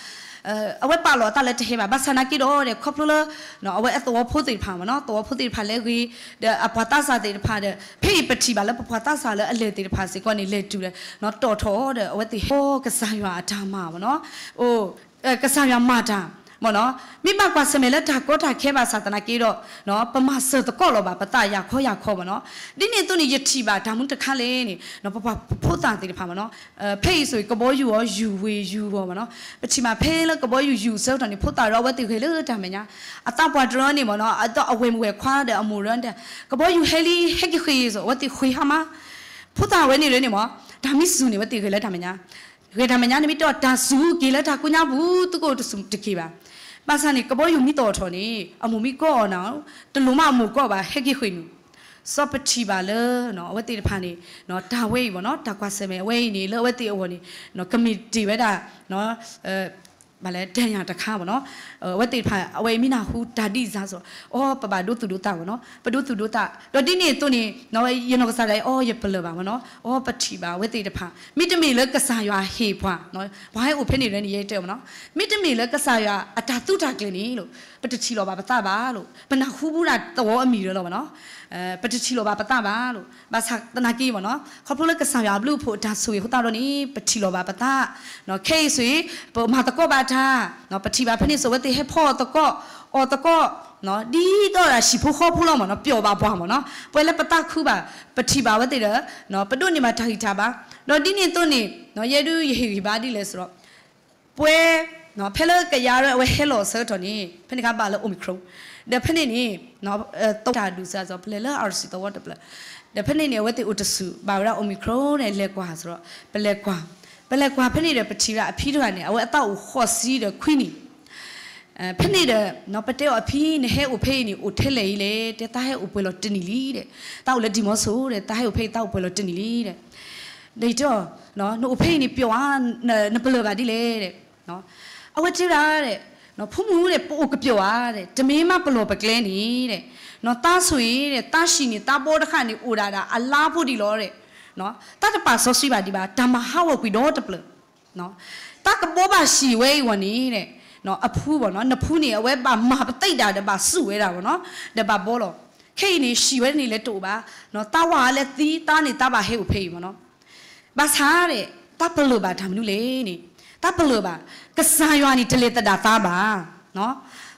အဝဲပာ်လီၤအသးလၢတဟဲဘၣ် ဘၣ်ဆၣ်နာ်က့ဒီး ခီဖျိလၢ အဝဲအသဝီဖိသ့ၣ်တဖၣ်မ့ၢ်နီၤ သဝီဖိသ့ၣ်တဖၣ်လဲၤဂ့ၤ ဒီးအပှၤသးစၢ်သ့ၣ်တဖၣ်ဒီး ဖဲအံၤပထံၣ်ဘၣ်လၢပပှၤသးစၢ်လၢအလဲၤသ့ၣ်တဖၣ်စ့ၢ်ကီးန့ၣ် လဲၤတုၤဒီး တီၣ်ထီၣ်ဒီး အဝဲသ့ၣ်ဟဲ ကစၢ်ယွၤအတၢ်မၤမ့ၢ်နီၤ ကစၢ်ယွၤမၤတၢ် မ့ၢ်နီၤ မ့ၢ်ဘၣ်ကွၢ်ဆၢၣ်မဲာ်လၢတၢ်ကီတၢ်ခဲဘၣ်ဆၣ်သနာ်က့ဒီး ပမၤစၢၤသကိးလီၤဘၣ် ပသးယၤခီယၤခီမ့ၢ်နီၤ ဒ်န့ၣ်အသိးန့ၣ် ယထံၣ်ဘၣ်တၢ်မူတခါလဲၣ်န့ၣ် ပပှၤဖိသၣ်သ့ၣ်တဖၣ်မ့ၢ်နီၤ ဖဲအံၤစိၤအံၤ ကဘီယူၤအီၤယူၤဝ့ၤယူၤဝီၤမ့ၢ်နီၤ ပထံၣ်မးဖဲလၢကဘီယူၤယူၤဆၢကတီၢ်န့ၣ် ဖိသၣ်ဒီးအဝဲသ့ၣ်ဂဲၤလၢတၢ်မဲာ်ညါ အသးပှၢ်တရၢန့ၣ်မ့ၢ်နီၤ အဝဲၢ်မုၣ်ဝဲၢ်ခွါဒီးအမိၢ်ရၢ ကဘီယူၤဟဲလံ ဟဲက့ၤဃ့ၢ်စိၤ အဝဲသ့ၣ်ဃ့ၢ်ဟါမး ဖိသၣ်ဝဲန့ၣ်လၢန့ၣ်မ့ၢ် တၢ်မံစူၤန့ၣ် အဝဲသ့ၣ်ဂဲၤလၢတၢ်မဲာ်ညါ ဂဲၤတၢ်မဲာ်ညါန့ၣ် မ့ၢ်တဲအီၤတၢ်စူၤက့ၤလၢတၢ်ကိညါပူၤ သုကအိၣ်တစူၤတက့ၢ်ဘၣ်. ဘၣ်ဆၣ်န့ၣ် ကဘီယူၤမ့ၢ်တီၣ်ထီၣ်န့ၣ် အမိၢ်မ့ၢ်ကိးအီၤနၤ တလိၣ်မးအမိၢ်ကိးဘၣ် ဟဲက့ၤဃ့ၢ်နုာ် စီၤပထံၣ်ဘၣ်လၢ အဝဲသ့ၣ်တဖၣ်န့ၣ် တၢ်ဝဲအံၤမ့ၢ်နီၤ တၢ်ကွၢ်ဆၢၣ်မဲာ်အဝဲအံၤန့ၣ် လၢအဝဲသ့ၣ်အဂီၢ်န့ၣ် ကမ့ၢ်တ့ၢ်ဝဲဒၣ် ဘၣ်လဲၣ် တၢ်ညၣ်တခါမ့ၢ်နီၤ အဝဲသ့ၣ်တဖၣ် အဝဲအံၤမ့ၢ်နၢ်ဟူတၢ်ဒ်စၢ်စိၤ အိ ပဘၣ်ဒိသူၣ်ဒိသးမ့ၢ်နီၤ ပဒိသူၣ်ဒိသး ဒီးဒ်န့ၣ်အသိးန့ၣ် ယနီၢ်ကစၢ်ဒၣ်အံၤ အိ ယပလၢၢ်ဘၣ်မ့ၢ်နီၤ အိ ပထံၣ်ဘၣ်အဝဲသ့ၣ်တဖၣ် မ့တမ့ၢ်လၢကစၢ်ယွၤဟ့ၣ်ပှၤ ပှၤဟဲအိၣ်ဖဲန့ၣ်လၢန့ၣ် ယတဲမ့ၢ်နီၤ မ့တမ့ၢ်လၢကစၢ်ယွၤအတၢ်သူတၢ်ကျဲၤန့ၣ်လီၤ ပတထံၣ်လီၤဘၣ်ပသးဘၣ်လီၤ ပနၢ်ဟူဘူးဒၣ်သဝီအမံၤလၢလီၤမ့ၢ်နီၤ ပတထံၣ်လီၤဘၣ်ပသးဘၣ်လီၤ ဘၣ်ဆၣ်သနာ်က့မ့ၢ်နီၤ ခီဖျိလၢကစၢ်ယွၤအဘျုးအဖှိၣ်အတၢ်ဆိၣ်ဂ့ၤအဃိသတးဒီးန့ၣ် ပထံၣ်လီၤဘၣ်ပသး ခဲအံၤဆိၣ်ဂ့ၤ ပမၤသကိးဘၣ်တၢ် ပထံၣ်ဘၣ်ဖဲန့ၣ်ဆိၣ် အဝဲသ့ၣ်ဟဲဖီအီၣ်သကိး အီၣ်သကိး ဒ်သိးဒၣ်ဟံၣ်ဖိဃီဖိလီၤမ့ၢ်နီၤ ပျီၣ်ဘၣ်ပှၤမ့ၢ်နီၤ ပှၤလၢပသးခုဘၣ် ပထံၣ်ဘၣ်အဝဲသ့ၣ်ဒီး ပဒိးန့ၢ်ဘၣ်တၢ်ဂံၢ်တၢ်ဘါ ဒီးဒ်န့ၣ်အသိးန့ၣ် ယဲဒုးယဟ့ၣ်ဂံၢ်ဘါဒ်လဲၣ်စ့ၢ်ကီး ပှၤ ဖဲလၢကယၤရၢအဝဲဟဲလီၤအဆၢကတီၢ်န့ၣ် ဖဲန့ၣ်အခါဘၣ်လၢ Omicron ဒီးဖဲန့ၣ်န့ၣ် တၢ်ဒူၣ်စၢ်စ့ၢ်ကီး ပလဲၤလၢ R C သဝီတဖျၢၣ် ဒီးဖဲန့ၣ်န့ၣ် အဝဲသ့ၣ်အိၣ်တဆူၣ် ဘၣ်ဝဲဒၣ် Omicron န့ၣ် လဲၤကွၢ်စ့ၢ်ကီး ပလဲၤကွၢ် ပလဲၤကွၢ်ဖဲန့ၣ်ဒီး ပထံၣ်ဝဲဒၣ်အဖံတဂၤန့ၣ် အဝဲအသးအိၣ်ဃိးဆံဒီးခွံနံၣ် ဖဲန့ၣ်ဒီး ပတဲအီၤအဖံန့ၣ် ဟဲအိၣ်ဖဲအံၤန့ၣ် အိၣ်ထဲလဲၣ်အံၤလဲၣ် တဲသးဟဲအိၣ်ပှဲၤလီၤတနံၣ်လံဒီး သးအိၣ်လၢဒံၣ်မီဆိဒီး သးဟဲအိၣ်ဖဲအံၤ သးအိၣ်ပှဲၤလီၤတနံၣ်လံဒီး ဒီးယတဲအီၤ နအိၣ်ဖဲအံၤန့ၣ်ပျီၣ်ဧါ နပလၢၢ်ဘၣ်ဒ်လဲၣ်ဒီး အဝဲတဲဝဲဒၣ် ဖိမုၣ်ဒီး ပအိၣ်ကပျီၣ်ဧါဒီး တမ့ၢ်မးပလီၢ်ပကျဲန့ၣ်ဒီး သးဆိၣ်အံၤဒီး သးဟံၣ်န့ၣ် သးဘီတဃၣ်န့ၣ် အိၣ်ဒၣ်ဒၣ်အလါဖိဒံးလီၤဒီး သးတပာ်စီဆှံဘၣ်ဒံးဘၣ် တၢ်မၤဟးဂီၤကွံာ်ဒီတဖျၢၣ် သးကဘီဘၣ်ဟံၣ်ဝဲအံၤဝဲန့ၣ်ဒီး အဖုဘၣ်နီၤ နဖုန့ၣ် အဝဲဘၣ်မၤပသံဒၣ်ဒီးဘၣ်စူၣ်ဝဲဒၣ်ဘၣ်နီၤ ဒီးဘၣ်ဘီလီၤ ခဲအံၤန့ၣ် ဟံၣ်ဝဲန့ၣ်လဲၤတအိၣ်ဘၣ် သးဝၤလဲၤသံ သးန့ၣ်သးဘၣ်ဟဲအိၣ်ဖဲအံၤမ့ၢ်နီၤ ဘၣ်ဆၣ်ဒီး သးပလၢၢ်ဘၣ်တၢ်မနုၤလဲၣ်န့ၣ် သးပလၢၢ်ဘၣ် ကစၢ်ယွၤန့ၣ်တလဲၤသဒၣ်သးဘၣ်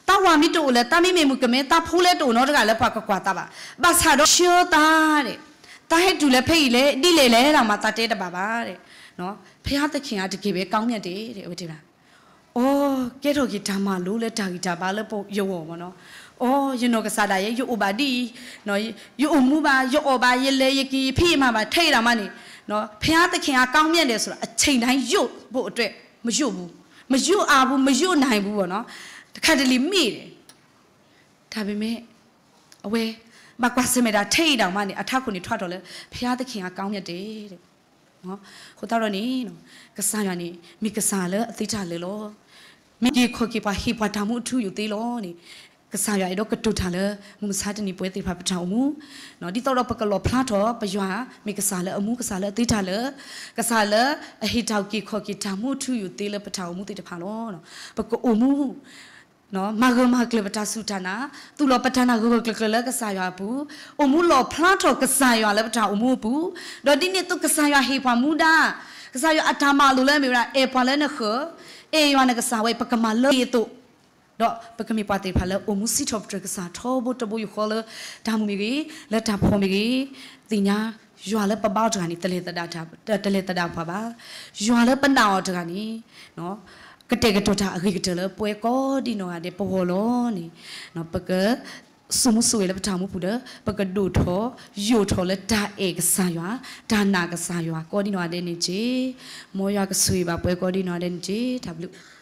သးဝၤမ့ၢ်တအိၣ်လၢၤ သးမ့မ့ၢ်မုၣ်ကမဲ သးဖိလဲၤတအိၣ်နီတဂၤလၢပှၤကကွၢ်သးဘၣ် ဘၣ်ဆၣ်ဒီးဆှၢသးဒီး သးဟဲတုၤလၢဖဲအံၤလဲၣ် ဒ်လဲၣ်လဲၣ်ဒၣ်မးသးတဲတဘၣ်ဘၣ်ဒီး ဘုရားသခင်က တကယ်ပဲ ကောင်းမြတ်တယ် အဝဲတဲဘၣ် အိ ကဲထီၣ်က့ၤတၢ်မၤလိလၢတၢ်ဂံၢ်တၢ်ဘါလၢယဂီၢ်မ့ၢ်နီၤ အိ ယနီၢ်ကစၢ်ဒၣ်ယဲ ယအိၣ်ဘၣ်ဒ်အံၤ ယအိၣ်မူဘၣ် ယအီၣ်ဘၣ် ယလဲၤယက့ၤ ယဖံးယမၤဘၣ် ထဲအံၤဒၣ်မးန့ၣ် ဘုရားသခင်က ကောင်းမြတ်တယ်ဆိုတာ အချိန်တိုင်း ရုပ်ဖို့အတွက် မရုပ်ဘူး မရုပ်အားဘူး မရုပ်နိုင်ဘူးပေါ့နော် တခါတလေမေ့တယ် ဒါပေမဲ့ အဝဲ ဘၣ်ကွၢ်ဆၢၣ်မဲာ်ဒၣ်ထဲအံၤဒၣ်မးန့ၣ် အထးခိၣ်န့ၣ်ထွါထီၣ်လၢ ဘုရားသခင်က ကောင်းမြတ်တယ် အဃိသတးဒီးန့ၣ် ကစၢ်ယွၤန့ၣ် မ့ၢ်ကစၢ်လၢအသ့တၢ်လၢာ်လီၤ. မ့ၢ်က့ၤခီၣ်က့ၤပှၤဟ့ၣ်ပှၤတၢ်မူအထူအယိာ်သ့လီၤန့ၣ် ကစၢ်ယွၤအဲၣ်ဒိးကတိၤတၢ်လၢ မုၢ်မဆါတနံၤပဝဲသ့ၣ်တဖၣ်ပတၢ်အိၣ်မူ ဒ်သိးဒီးပကလီၣ်ဖျါထီၣ်ပယွၤ မ့ၢ်ကစၢ်လၢအမူ ကစၢ်လၢအသ့တၢ်လၢာ် ကစၢ်လၢအဟ့ၣ်တၢ်က့ၤခီၣ်က့ၤတၢ်မူအထူအယိာ်သ့လၢပတၢ်အိၣ်မူသ့ၣ်တဖၣ်လီၤ. ပကအိၣ်မူ မၤဂၢၢ်မၤကျၢၤပတၢ်စူၢ်တၢ်နာ်, သူၣ်လီၤပတၢ်နာ်ဂၢၢ်ဂၢၢ်ကျၢၤကျၢၤလၢကစၢ်ယွၤအပူၤ, အိၣ်မူလီၣ်ဖျါထီၣ်ကစၢ်ယွၤလၢပတၢ်အိၣ်မူအပူၤ, ဒီးဒ်န့ၣ်အသိးကစၢ်ယွၤဟ့ၣ်ပှၤမူဒါ, ကစၢ်ယွၤအတၢ်မၤလိာ်လၢအမ့ၢ်ဝဲဒၣ် အဲၣ်ပှၤလၢနဃၢၤ, အဲၣ်ယွၤနကစၢ်ဝဲ ပကမၤလၢအသိး, ဒီးပကမ့ၢ်ပှၤသ့ၣ်တဖၣ်လၢအိၣ်မူစံးထီၣ်ပတြၢၤကစၢ်ထီဘိတဘိယူၢ်ဃီလၢ တၢ်မုာ်မ့ၢ်ဂ့ၤ, လၢတၢ်ဖှီၣ်မ့ၢ်ဂ့ၤ, သ့ၣ်ညါ ယွၤလၢပဘါအီၤတဂၤန့ၣ် တလဲၤသဒၣ်တၢ်, တလဲၤသဒၣ်ပှၤဘၣ်. ယွၤလၢပနာ်အီၤတဂၤန့ၣ် ကတဲာ်ကတီၤတၢ်အဂ့ၤကတၢၢ်လၢပှၤကိးဒံနီၢ်ဂၤဒဲး ပဂီၢ်လီၤန့ၣ်, ပက စိာ်မူစိာ်ဂဲၤလၢပတၢ်အိၣ်မူပူၤဒီး ပကဒိၣ်ထီၣ်ယိာ်ထီၣ်လၢတၢ်အဲၣ်ကစၢ်ယွၤ, တၢ်နာ်ကစၢ်ယွၤကိးဒံနီၢ်ဂၤဒဲးန့ၣ်တက့ၢ်. မ်ယွၤကဆိၣ်ဂ့ၤဘၣ်ပှၤကိးဒံနီၢ်ဂၤဒဲးန့ၣ်တက့ၢ်. တၢ်ဘျုး